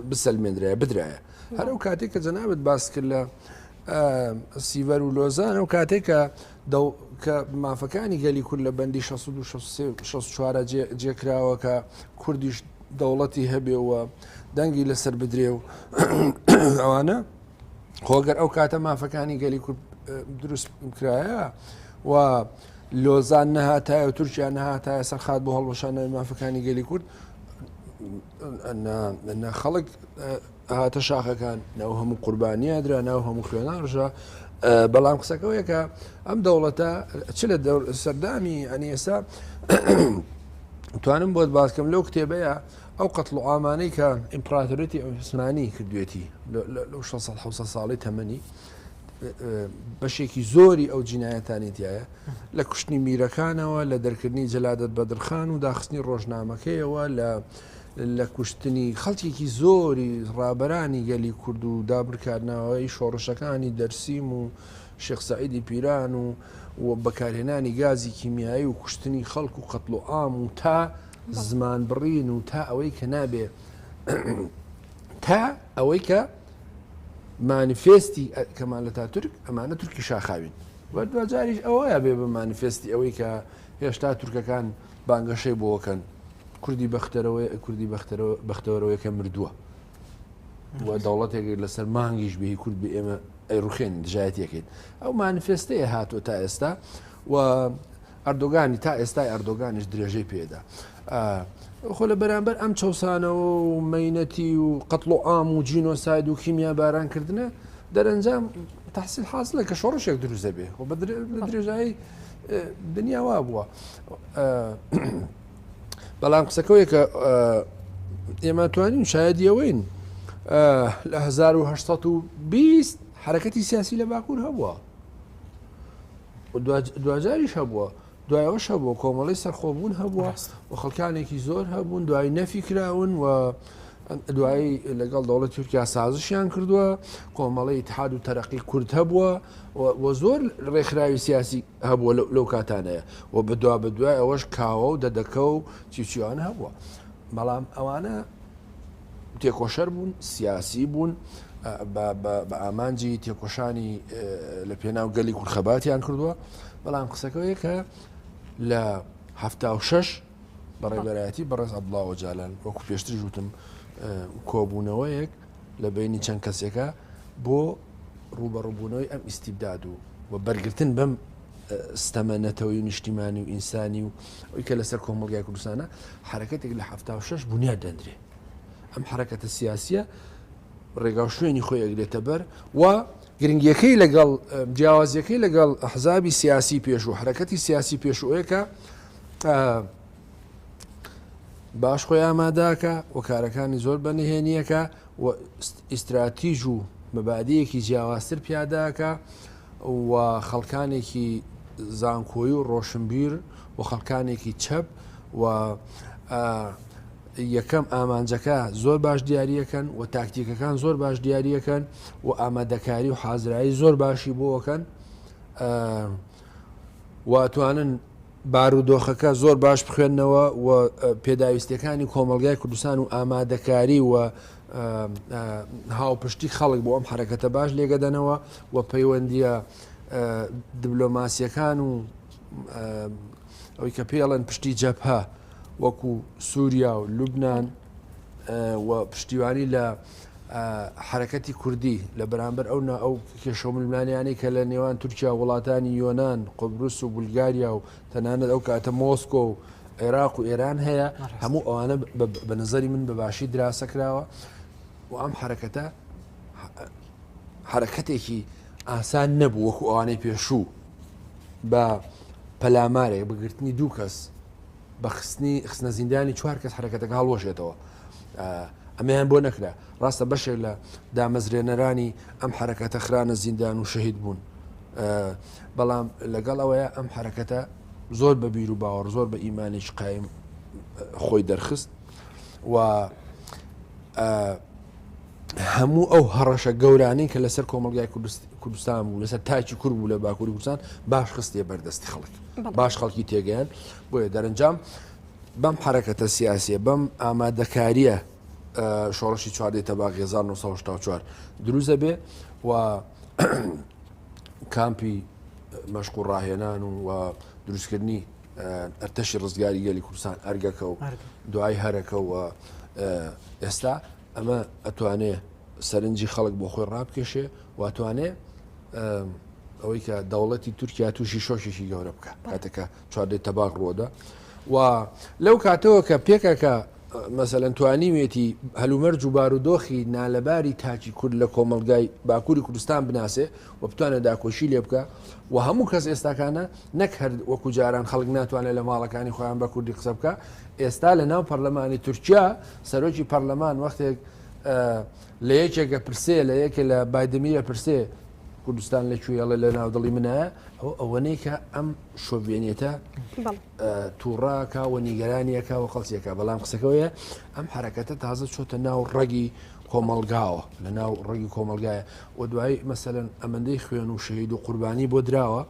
S3: بسەلمێنرایە بدرایە هەر ئەو کاتێک کە جەنابەت باس کرد لە سیڤەر و لۆزان ئەو کاتێک کە کە مافەکانی گەلی کورد لە بەندی 1964 جێکراوە کە کوردیش دەوڵەتی هەبێ و دەنگی لەسەر بدرێ و ئەوانە خۆگەر ئەو کاتە مافەکانی گەلی کورد دروست کرایە و لۆزان نەهاتایە و تورکیا نەهاتایە سەر خات بۆ هەڵوەشانەوەی مافەکانی گەلی کورد خەڵک هاتە شاخەکان ناو هەموو قوربانیە درا ناو هەموو خوێنا ڕژا بەڵام قسەکەەوەیە کە ئەم دەوڵەتە چ لە سەردامی ئەنی ئێستا توانم بۆت باسکەم لەو کتێبەیە ئەو قەتڵ و ئامانەی کە ئیمپراتۆریەتی عوسمانی کردوێتی لەو 600 ساڵی تەمەنی بەشێکی زۆری ئەو جینایەتانی تایە لە کوشتنی میرەکانەوە لە دەرکردنی جەلادەت بەدرخان و داخستنی ڕۆژنامەکەیەوە لە لە کوشتنی خەڵکێکی زۆری ڕابەرانی گەلی کورد و دابرکارناوەی شۆڕشەکانی دەرسیم و شێخ سەعیدی پیران و و بەکارهێنانی گازی کیمیایی و کوشتنی خەڵک و قەتڵ و عام و تا زمان بڕین و تا ئەوەی کە نابێ تا ئەوەی کە مانیفێستی کەمال ئەتاتورک ئەمانە تورکی شاخاوین و دواجاریش ئەوەیە بێ بە مانیفێستی ئەوەی کە هێشتا تورکەکان بانگەشەی بۆکەن کوردی بەختەرەوەی کوردی بەختەرەوە بەختەوەرەوەی کە مردووە و دەوڵەتێک لەسەر مانگیش بێ کورد بێ ئێمە ئەیڕوخێن دژایەتیەکەین ئەو مانیفێستەیە هاتووە تا ئێستا و ئەردۆگانی تا ئێستای ئەردۆگانیش درێژەی پێدا. خۆ لە بەرامبەر ئەم چەسانەوە و مەینەتی و قەتڵ و عام و جینۆساید و کیمیا بارانکردنە دەرەنجام تحصیل حاصلە کە شۆڕشێک دروست دەبێ و بە درێژایی دنیا وا بووە. بەڵام قسەکەوەیە کە ئێمە توانین شایدی ئەوەین لە 1920 حرەکەتی سیاسی لە باکوور هەبووە. دواجاریش هەبووە دوای ئەوەش هەبووە کۆمەڵی سەرخۆبوون هەبووە و خەڵکانێکی زۆر هەبوون دوای نەفی کراون و دوایی لەگەڵ دەوڵەت تورکیا سازشیان کردووە کۆمەڵی ئیتحاد و تەرەقی کورد هەبووە و زۆر ڕێکخراوی سیاسی هەبووە لەو کاتانەیە و بەدوا بەدوای ئەوەش کاوە و دەدەکە و چیچیوانە هەبووە بەڵام ئەوانە تێکۆشەر بوون، سیاسی بوون، بە ئامانجی تێکۆشانی لە پێناو گەلی کورد خەباتیان کردووە، بەڵام قسەکەوەیە کە لە 76 بەڕێبەرایەتی بەڕێز عەبدوڵا ئۆجالان وەکو پێشتریش وتم کۆبوونەوەیەک لە بینی چەند کەسێکە بۆ ڕووبەڕووبوونەوەی ئەم ئیستیبداد و و بەرگرتن بەم ستەمە نەتەوەی و نیشتیمانی و ئینسانی و ئەوی کە لەسەر کۆمەڵگای کوردستانە حرەکەتێک لە 76 بنیاد دەندرێ ئەم حرەکەتە سیاسیە ڕێگا و شوێنی خۆی ئەگرێتە بەر و گرنگیەکەی لەگەڵ جیاوازیەکەی لەگەڵ ئەحزابی سیاسی پێش و حرەکەتی سیاسی پێشوەیەکە باش خۆی ئاماداکە و کارەکانی زۆر بە نهێنیەکە و ئیستراتیژ و مەبادیەکی جیاوازتر پیاداکە و خەڵکانێکی زانکۆی و ڕۆشنبیر و خەڵکانێکی چەپ و یەکەم ئامانجەکە زۆر باش دیاریەکەن و تاکتیکەکان زۆر باش دیاریەکەن و ئامادەکاری و حازرایی زۆر باشی بۆکەن و ئەتوانن بارودۆخەکە زۆر باش بخوێندنەوە و پێداویستیەکانی کۆمەڵگای کوردستان و ئامادەکاری و هاوپشتی خەڵک بۆ ئەم حرەکەتە باش لێگەدەنەوە و پەیوەندیە دبلۆماسیەکان و ئەوەی کە پێڵەن پشتی جەبهە وەکو سووریا و لوبناان و پشتیوانی لە حەرەکەتی کوردی لە بەرامبەر ئەو نا ئەو کێشە و ململانێیانەی کە لە نێوان تورکیا و وڵاتانی یۆنان، قوبرس و بولگاریا و تەنانەت ئەو کاتە مۆسکۆ و عێراق و ئێران هەیە، هەموو ئەوانە بە نەزەری من بە باشی دراسە کراوە و ئەم حەرەکەتە حەرەکەتێکی ئاسان نەبوو وەکو ئەوانەی پێشوو بە پەلامارێک بگرتنی دوو کەس بە خستنی خستنە زیندانی چوار کەس حرەکەتەکە هەڵوەشێتەوە ئەمەیان بۆ نەکرا ڕاستە بەشێک لە دامەزرێنەرانی ئەم حرەکەتە خرانە زیندان و شەهید بوون بەڵام لەگەڵ ئەوەیە ئەم حرەکەتە زۆر بە بیر و باوەڕ زۆر بە ئیمانێکی قایم خۆی دەرخست و هەموو ئەو هەڕەشە گەورانەی کە لەسەر کۆمەڵگای کوردستان بوو لەسەر تاکی کورد بوو لە باکووری کوردستان باش خستیە بەردەستی خەڵک باش خەڵکی تێگەیان بۆیە دەرەنجام بەم حرەکەتە سیاسیە بەم ئامادەکاریە شۆڕشی چواردەی تەباغ 1964 دروست دەبێ و کامپی مەشق و ڕاهێنان و دروستکردنی ئەرتەشی ڕزگاری گەلی کوردستان ئەرگەکە و دوای هەرەکە و ئێستا ئەمە ئەتوانێ سەرنجی خەڵک بۆ خۆی ڕابکێشێ و ئەتوانێ ئەوەی کە دەوڵەتی تورکیا تووشی شۆکێکی گەورە بکە کاتێکە چواردەی تەباق ڕووەدا و لەو کاتەوە کە پێکەکە مەسەلەن توانیوێتی هەلومەرج و بارودۆخی نالەباری تاکی کورد لە کۆمەڵگای باکووری کوردستان بناسێ و بتوانێت داکۆشی لێ بکە و هەموو کەس ئێستاکانە نەک هەر وەکو جاران خەڵک ناتوانێت لە ماڵەکانی خۆیان بە کوردی قسە بکە ئێستا لە ناو پەرلەمانی تورکیا سەرۆکی پەرلەمان وەختێک لە یەکێکە پرسێ لە یەکێ لە بایدەمیرە پرسێ کوردستان لە کوێڵێ لە ناو دڵی منایە ئەو ئەوەنەی کە ئەم شۆڤێنێتە تووڕاکە و نیگەرانیەکە و قەڵسیەکە بەڵام قسەکەوەیە ئەم حرەکەتە تازە چۆتە ناو ڕەگی کۆمەلگاوە لە ناو ڕەگی کۆمەلگایە و دوای مەسەەن ئەمەندەی خوێن و شەهید و قوربانی بۆ دراوە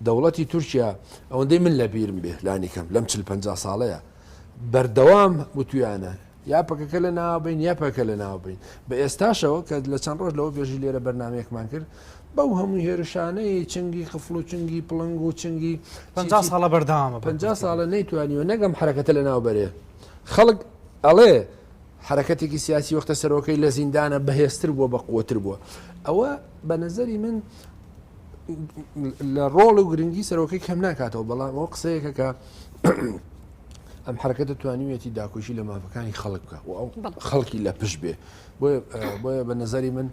S3: دەوڵەتی تورکیا ئەوەندەی من لە بیرم بێ لانیکەم لەم چل پ ساڵەیە بەردەوام وتویانە یا پەکەکە لە ناوبین یا پەکە لە ناوبین بە ئێستاشەوە کە لە چەند ڕۆژ لەوە پێشی لێرە بەرنمەیەکمان کرد بەو هەموو هێرشانەی چنگی قفڵ و چنگی پڵنگ و چنگی
S1: پ ساڵە بەردەوامە
S3: پ ساڵە نەیتوانیوە نەگەم حرەکەتە لە ناو بەرێ خەڵک ئەڵێ حرەکەتێکی سیاسی وەختە سەرۆکەی لە زیندانە بەهێزتر بووە بە قوتر بووە ئەوە بە نظری من لە ڕۆڵ و گرنگی سەرۆکەی کەم ناکاتەوە بەڵام ئەو قسەیەکە کە ئەم حرەکەتە توانیویەتی داکۆکی لە مافەکانی خەڵک بکە و ئەو خەڵکی لە پشت بێ بۆیە بە نظری من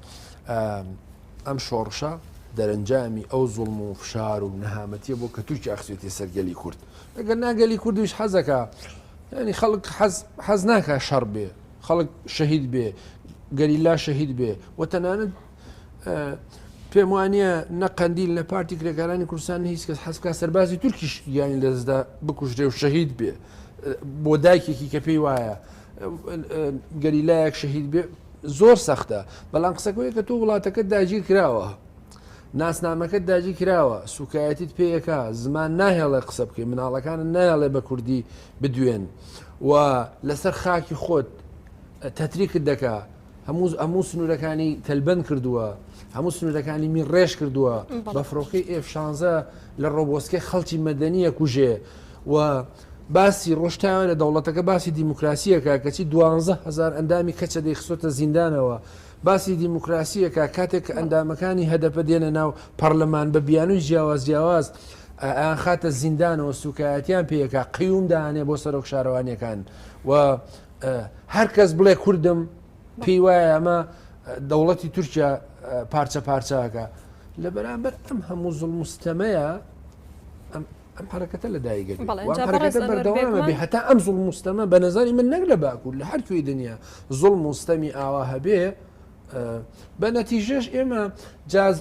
S3: ئەم شۆڕشە دەرەنجامی ئەو زوڵم و فشار و نەهامەتیە بۆ کە تورکیا خستێتی سەرگەلی کورد ئەگەر ناگەلی کوردیش حەزەکە ینی خەڵک حەز ناکە شەڕ بێ خەڵک شەهید بێ گەریلا شەهید بێ و تەنانەت پێم وانە نە قەندیل نە پارتی کرێکارانی کوردستان هیچ کەس حەز بکات سەربازی تورکیش گیانی لەدەستدا بکوژرێ و شەهید بێ بۆ دایکێکی کە پێی وایە گەریلایەک شەهید بێ زۆر سەختە بەڵام قسەکەوەی کە تۆ وڵاتەکەت داگیر کراوە ناسنامەکەت داگیر کراوە سوکایەتیت پێیەکە زمان ناهێڵێ قسە بکەی مناڵەکانت نایەڵێ بە کوردی بدوێن و لەسەر خاکی خۆت تەتریکت دەکا هەموو هەموو سنوورەکانی تەلبەند کردووە هەموو سنوورەکانی مین ڕێژ کردووە بە فڕۆکەی ئێف شانزە لە ڕۆبۆسکەی خەڵکی مەدەنیە کوژێ و باسی ڕۆشتاوە لە دەوڵەتەکە باسی دیموکراسیەکە کەچی 12هزار ئەندامی کەچە دەیخستۆتە زیندانەوە باسی دیموکراسیەکە کاتێک کە ئەندامەکانی هەدەپە دێنە ناو پەرلەمان بە بیانووی جیاواز جیاواز ئەیان خاتە زیندانەوە سوکایەتیان پێیەکە قیوم دانێ بۆ سەرۆک شارەوانیەکان و هەر کەس بڵێ کوردم پێی وایە ئەمە دەوڵەتی تورکیا پارچە پارچەکە لە بەرامبەر ئەم هەموو زوڵم و ستەمەیە ئەم حرەکەتە لە دایگە بەردەوامە بێ هەتا ئەم زوڵم و ستەمە بە نظری من نەک لە باکوور لە هەر کوێی دنیا زوڵم و ستەمی ئاوا هەبێ. بە نەتیژەش ئێمە جاز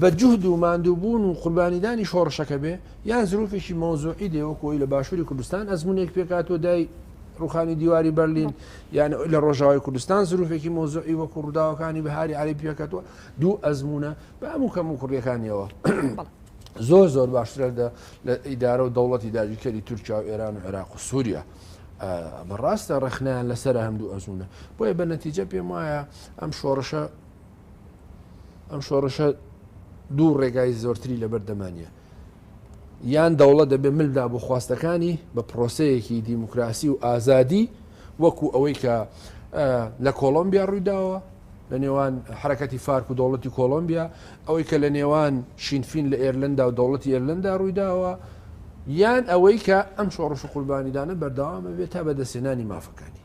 S3: بە جوهد و ماندووبوون و قوربانیدانی شۆڕشەکە بێ یان زروفێکی مەوزوعی دێ وەکو ئەوی لە باشووری کوردستان ئەزمونێک پێکاتەوە دای ڕوخانی دیواری بەرلین یان لە ڕۆژاوای کوردستان زروفێکی مەوزوعی وەکو ڕووداوەکانی بەهاری عەرەبی پێکاتەوە دوو ئەزمونە بە هەموو کەم و کوڕیەکانیەوە زۆر زۆر باشترە لە ئیدارە و دەوڵەتی داگیرکەری تورکیا و ئێران و عێراق و سووریا. ئەمە ڕاستە ڕەخنەیان لەسەر هەم دوو ئەزمونە بۆیە بە نەتیجە پێم وایە ئەم شۆڕشە ئەم شۆڕشە دوو ڕێگای زۆرتری لەبەر دەمانە یان دەوڵەت دەبێ ملدا بۆ خواستەکانی بە پرۆسەیەکی دیموکراسی و ئازادی وەکو ئەوەی کە لە کۆڵۆمبیا ڕوویداوە لە نێوان حرەکەتی فارک و دەوڵەتی کۆڵۆمبیا ئەوەی کە لە نێوان شینفین لە ئێرلندا و دەوڵەتی ئێرلندا ڕوویداوە یان ئەوەی کە ئەم شۆڕش و قوربانیدانە بەردەوامە بێت تا بەدەستهێنانی مافەکانی.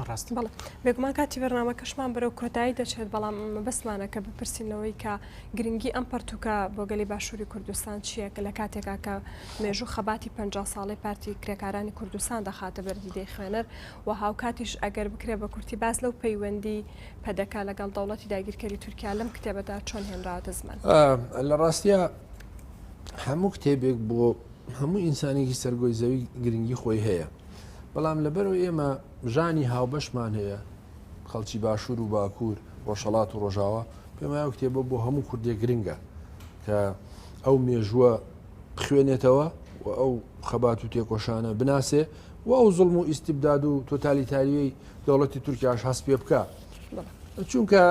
S1: ڕاستە.
S2: بەڵێ بێگومان کاتی بەرنامەکەشمان بەرەو کۆتایی دەچێت، بەڵام مەبەستمانە کە بپرسین لەوەی کە گرنگی ئەم پەرتووکە بۆ گەلی باشووری کوردستان چییە کە لە کاتێکا کە مێژوو خەباتی 50 ساڵەی پارتی کرێکارانی کوردستان دەخاتە بەر دیدەی خوێنەر و هاوکاتیش ئەگەر بکرێ بە کورتی باس لەو پەیوەندی پەدەکە لەگەڵ دەوڵەتی داگیرکەری تورکیا لەم کتێبەدا چۆن هێنراوەتە زمان.
S3: لە ڕاستیا هەموو کتێبێک بۆ هەموو ئینسانێکی سەرگۆی زەوی گرنگی خۆی هەیە بەڵام لەبەرەوە ئێمە ژانی هاوبەشمان هەیە خەڵکی باشوور و باکوور ڕۆژهڵات و ڕۆژاوا پێم وایە کتێبە بۆ هەموو کوردێک گرنگە کە ئەو مێژووە بخوێنێتەوە و ئەو خەبات و تێکۆشانە بناسێ و ئەو زوڵم و ئیستیبداد و تۆتالیتاریەی دەوڵەتی تورکیاش هەست پێ بکە چونکە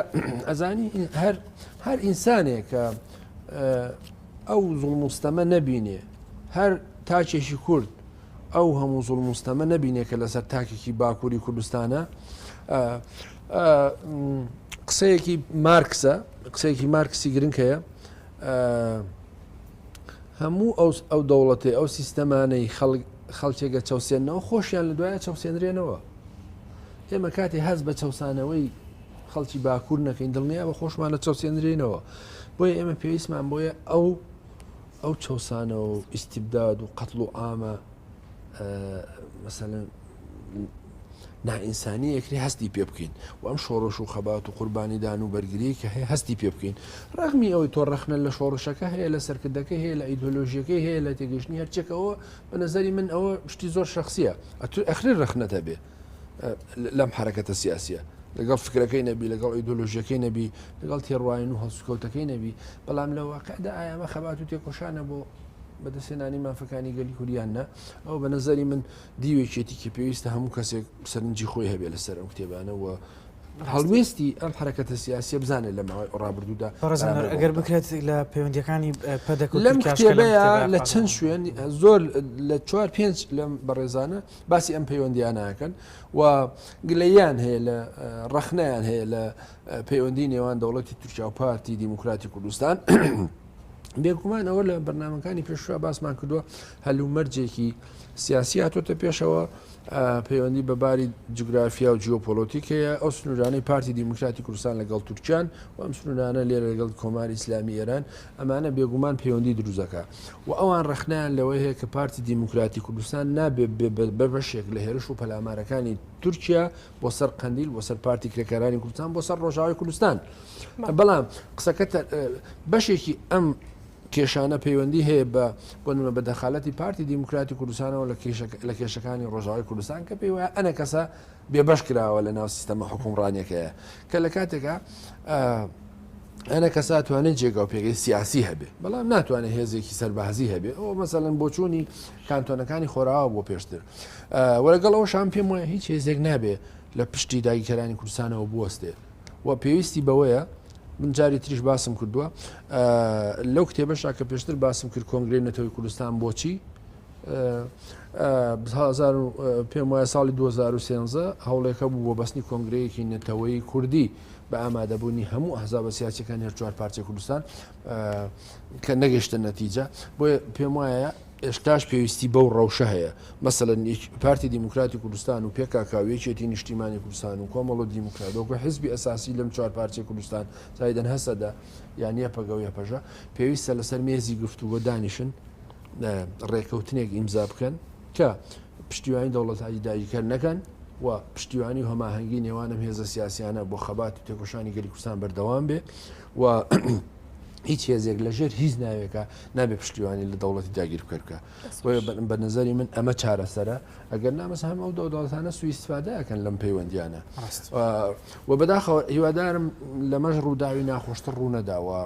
S3: ئەزانی هەر هەر ئینسانێک کە ئەو زوڵم و ستەمە نەبینێ هەر تاکێکی کورد ئەو هەموو زوڵم و ستەمە نەبینێ کە لەسەر تاکێکی باکووری کوردستانە قسەیەکی مارکسە قسەیەکی مارکسی گرنگ هەیە هەموو ئەو ئەو دەوڵەتێ ئەو سیستەمانەی خەڵک خەڵکێکە چەوسێنەوە خۆشیان لە دوایە چەوسێنرێنەوە ئێمە کاتی هەست بە چەسانەوەی خەڵکی باکوور نەکەین دڵنیا بە خۆشمان لە چەوسێنرێنەوە بۆیە ئێمە پێویستمان بۆیە ئەو ئەو چەوسانەوە و ئیستیبداد و قەتڵ و عامە مەسەلەن نائینسانی یەکری هەستی پێ بکەین و ئەم شۆڕش و خەبات و قوربانیدان و بەرگری کە هەیە هەستی پێ بکەین ڕەغمی ئەوەی تۆ ڕەخنە لە شۆڕشەکە هەیە لە سەرکردەکە هەیە لە ئیدۆلۆژیەکەی هەیە لە تێگەشتنی هەرچێکەوە بە نظری من ئەوە شتی زۆر شخصیە ئەتو ئەخری ڕەخنەت هەبێ لەم حرەکەتە سیاسیە لەگەڵ فکرەکەی نەبی لەگەڵ ئیدۆلۆژیەکەی نەبی لەگەڵ تێڕواین و هەڵسوکەوتەکەی نەبی بەڵام لە واقعدا ئایا خەبات و تێکۆشانە بۆ بەدەستهێنانی مافەکانی گەلی کوردیان نا ئەو بە نظری من دیوێکێتی کە پێویستە هەموو کەسێک سەرنجی خۆی هەبێ لەسەر ئەم کتێبانە و هەڵوێستی ئەم حرەکەتە سیاسیە بزانێت لە ماوەی ڕابردوودا.
S1: ئەگەر بکرێت لە پەیوەندیەکانی پەدەکە
S3: لەم کتێبەیە لە چەند شوێن زۆر لە چوار پێنج لەم بەڕێزانە باسی ئەم پەیوەندیانەکەن و گلەیان هەیە لە ڕەخنەیان هەیە لە پەیوەندی نێوان دەوڵەتی تورکیا و پارتی دیموکراتی کوردستان بێگومان ئەوە لە بەرنمەکانی پێشوە باسمان کردووە هەلومەرجێکی سیاسی هاتۆتە پێشەوە پەیوەندی بە باری جوگرافیا و جیۆپۆلۆتیک هەیە، ئەو سنوورانەی پارتی دیموکراتی کوردستان لەگەڵ تورکیان و ئەم سنوورانە لێرە لەگەڵ کۆماری ئیسلامی ئێران، ئەمانە بێگومان پەیوەندی دروست دەکا و ئەوان ڕەخنەیان لەوە هەیە کە پارتی دیموکراتی کوردستان نابێ بە بەشێک لە هێرش و پەلامارەکانی تورکیا بۆ سەر قەندیل، بۆ سەر پارتی کرێکارانی کوردستان، بۆ سەر ڕۆژاوای کوردستان. بەڵام قسەکە بەشێکی ئەم کێشانە پەیوەندی هەیە بە بۆ نمونە بە دەخالەتی پارتی دیموکراتی کوردستانەوە لە لە کێشەکانی ڕۆژاوای کوردستان کە پێی وایە ئەنە کەسە بێبەش کراوە لە ناو سیستەمە حکومڕانیەکەیە کە لە کاتێکا ئەنە کەسا توانێت جێگا و پێگەی سیاسی هەبێ بەڵام ناتوانێت هێزێکی سەربازی هەبێ ئەو مەسەلەن بۆچوونی کانتۆنەکانی خۆراوە بۆ پێشتر وەرەگەڵ ئەوە شام پێم وایە هیچ هێزێک نابێ لە پشتی داگیرکەرانی کوردستانەوە بوەستێ و پێویستی بەوەیە من جاری تریش باسم کردووە لەو کتێبەشا کە پێشتر باسم کرد کۆنگرەی نەتەوەی کوردستان بۆچی پێم وایە ساڵی 2013 هەوڵێکە بوو بۆ بەستنی کۆنگرەیەکی نەتەوەی کوردی بە ئامادەبوونی هەموو ئەحزابە سیاسیەکانی هەر چوار پارچەی کوردستان کە نەگەشتە نەتیجە بۆیە پێم وایە ئێشتاش پێویستی بەو ڕەوشە هەیە. مەسەلەن پارتی دیموکراتی کوردستان و پێکاکا و یەکێتی نیشتیمانی کوردستان و کۆمەڵ و دیموکرات وەکو حزبی ئەساسی لەم چوار پارچەی کوردستان زایدەن هەسەدە یان یەپەگە و یەپەژە پێویستە لەسەر مێزی گفتوگۆ دانیشن ڕێکەوتنێک ئیمزا بکەن کە پشتیوانی دەوڵەتانی داگیرکەر نەکەن. و پشتیوانی و هەماهەنگی نێوان ئەم هێزە سیاسیانە بۆ خەبات و تێکۆشانی گەلی کوردستان بەردەوام بێ و هیچ هێزێک لەژێر هیچ ناوێکە نابێ پشتیوانی لە دەوڵەتی داگیر بکەر بکە بۆیە بە نظری من ئەمە چارەسەرە ئەگەر نامەس هەم ئەو دەوڵەتانە سوئی استفادە ئەکەن لەم پەیوەندیانە و بەداخەوە هیوادارم لەمەش ڕووداوی ناخۆشتر ڕوونەداوە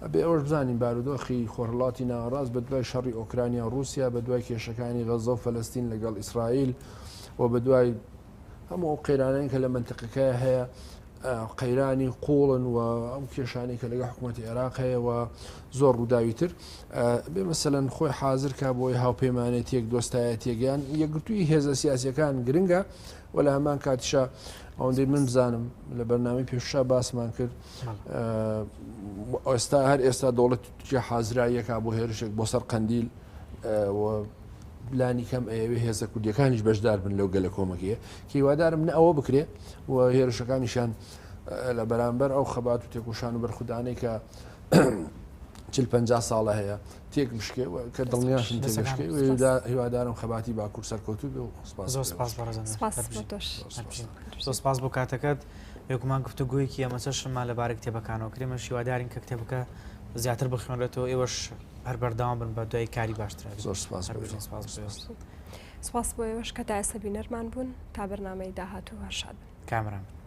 S3: ئەبێ ئەوەش بزانین بارودۆخی خۆرهەڵاتی ناوەڕاست بە دوای شەڕی ئۆکرانیا و ڕووسیا، بە دوای کێشەکانی غەززە و فەلەستین لەگەڵ ئیسرائیل و بە دوای هەموو ئەو قەیرانەی کە لە مەنتقەکەیا هەیە، قەیرانی قووڵن و ئەو کێشانەی کە لەگەڵ حکوومەتی عێراق هەیە و زۆر ڕووداوی تر بێ مەسەلەن خۆی حازر کا بۆی هاوپەیمانێتیەک دۆستایەتیەک یان یەکگرتووی هێزە سیاسیەکان گرنگە و لە هەمان کاتیشا ئەوەندەی من بزانم لە بەرنامەی پێشوشا باسمان کرد ئێستا هەر ئێستا دەوڵەت تورکیا حازراییەکە بۆ هێرشێک بۆ سەر قەندیل و لانی کەم ئەیەوێ هێزە کوردیەکانیش بەشدار بن لەو گەلە کۆمەکیە هیوادارم نە ئەوە بکرێ و هێرشەکانیشان لە بەرامبەر ئەو خەبات و تێکۆشان و بەرخودانەی کە چل پ ساڵە هەیە تێک بشکێ کە دڵنیاشم تێک بشکێ هیوادارم خەباتی باکوور سەرکەوتوو بێ و سپاس
S1: زۆر سپاس بەڕێزان
S2: سپاس بۆ تۆش.
S1: زۆر سپاس بۆ کاتەکەت بێگومان گفتوگۆیەکی ئەمە چەشنمان لەبارەی کتێبەکانەوە کرد ئێمەش هیوادارین کە کتێبەکە زیاتر بخوێنرێتەوە ئێوەش هەر بەردەوام بن بە دوای کاری باشتر
S3: زۆر سپاس
S1: هەر بژین سپاس بۆ ئێوە.
S2: سپاس بۆ ئێوەش کە تا ئێستا بینەرمان بوون تا بەرنامەی داهاتوو هەر شاد بن.
S1: کامەران بن.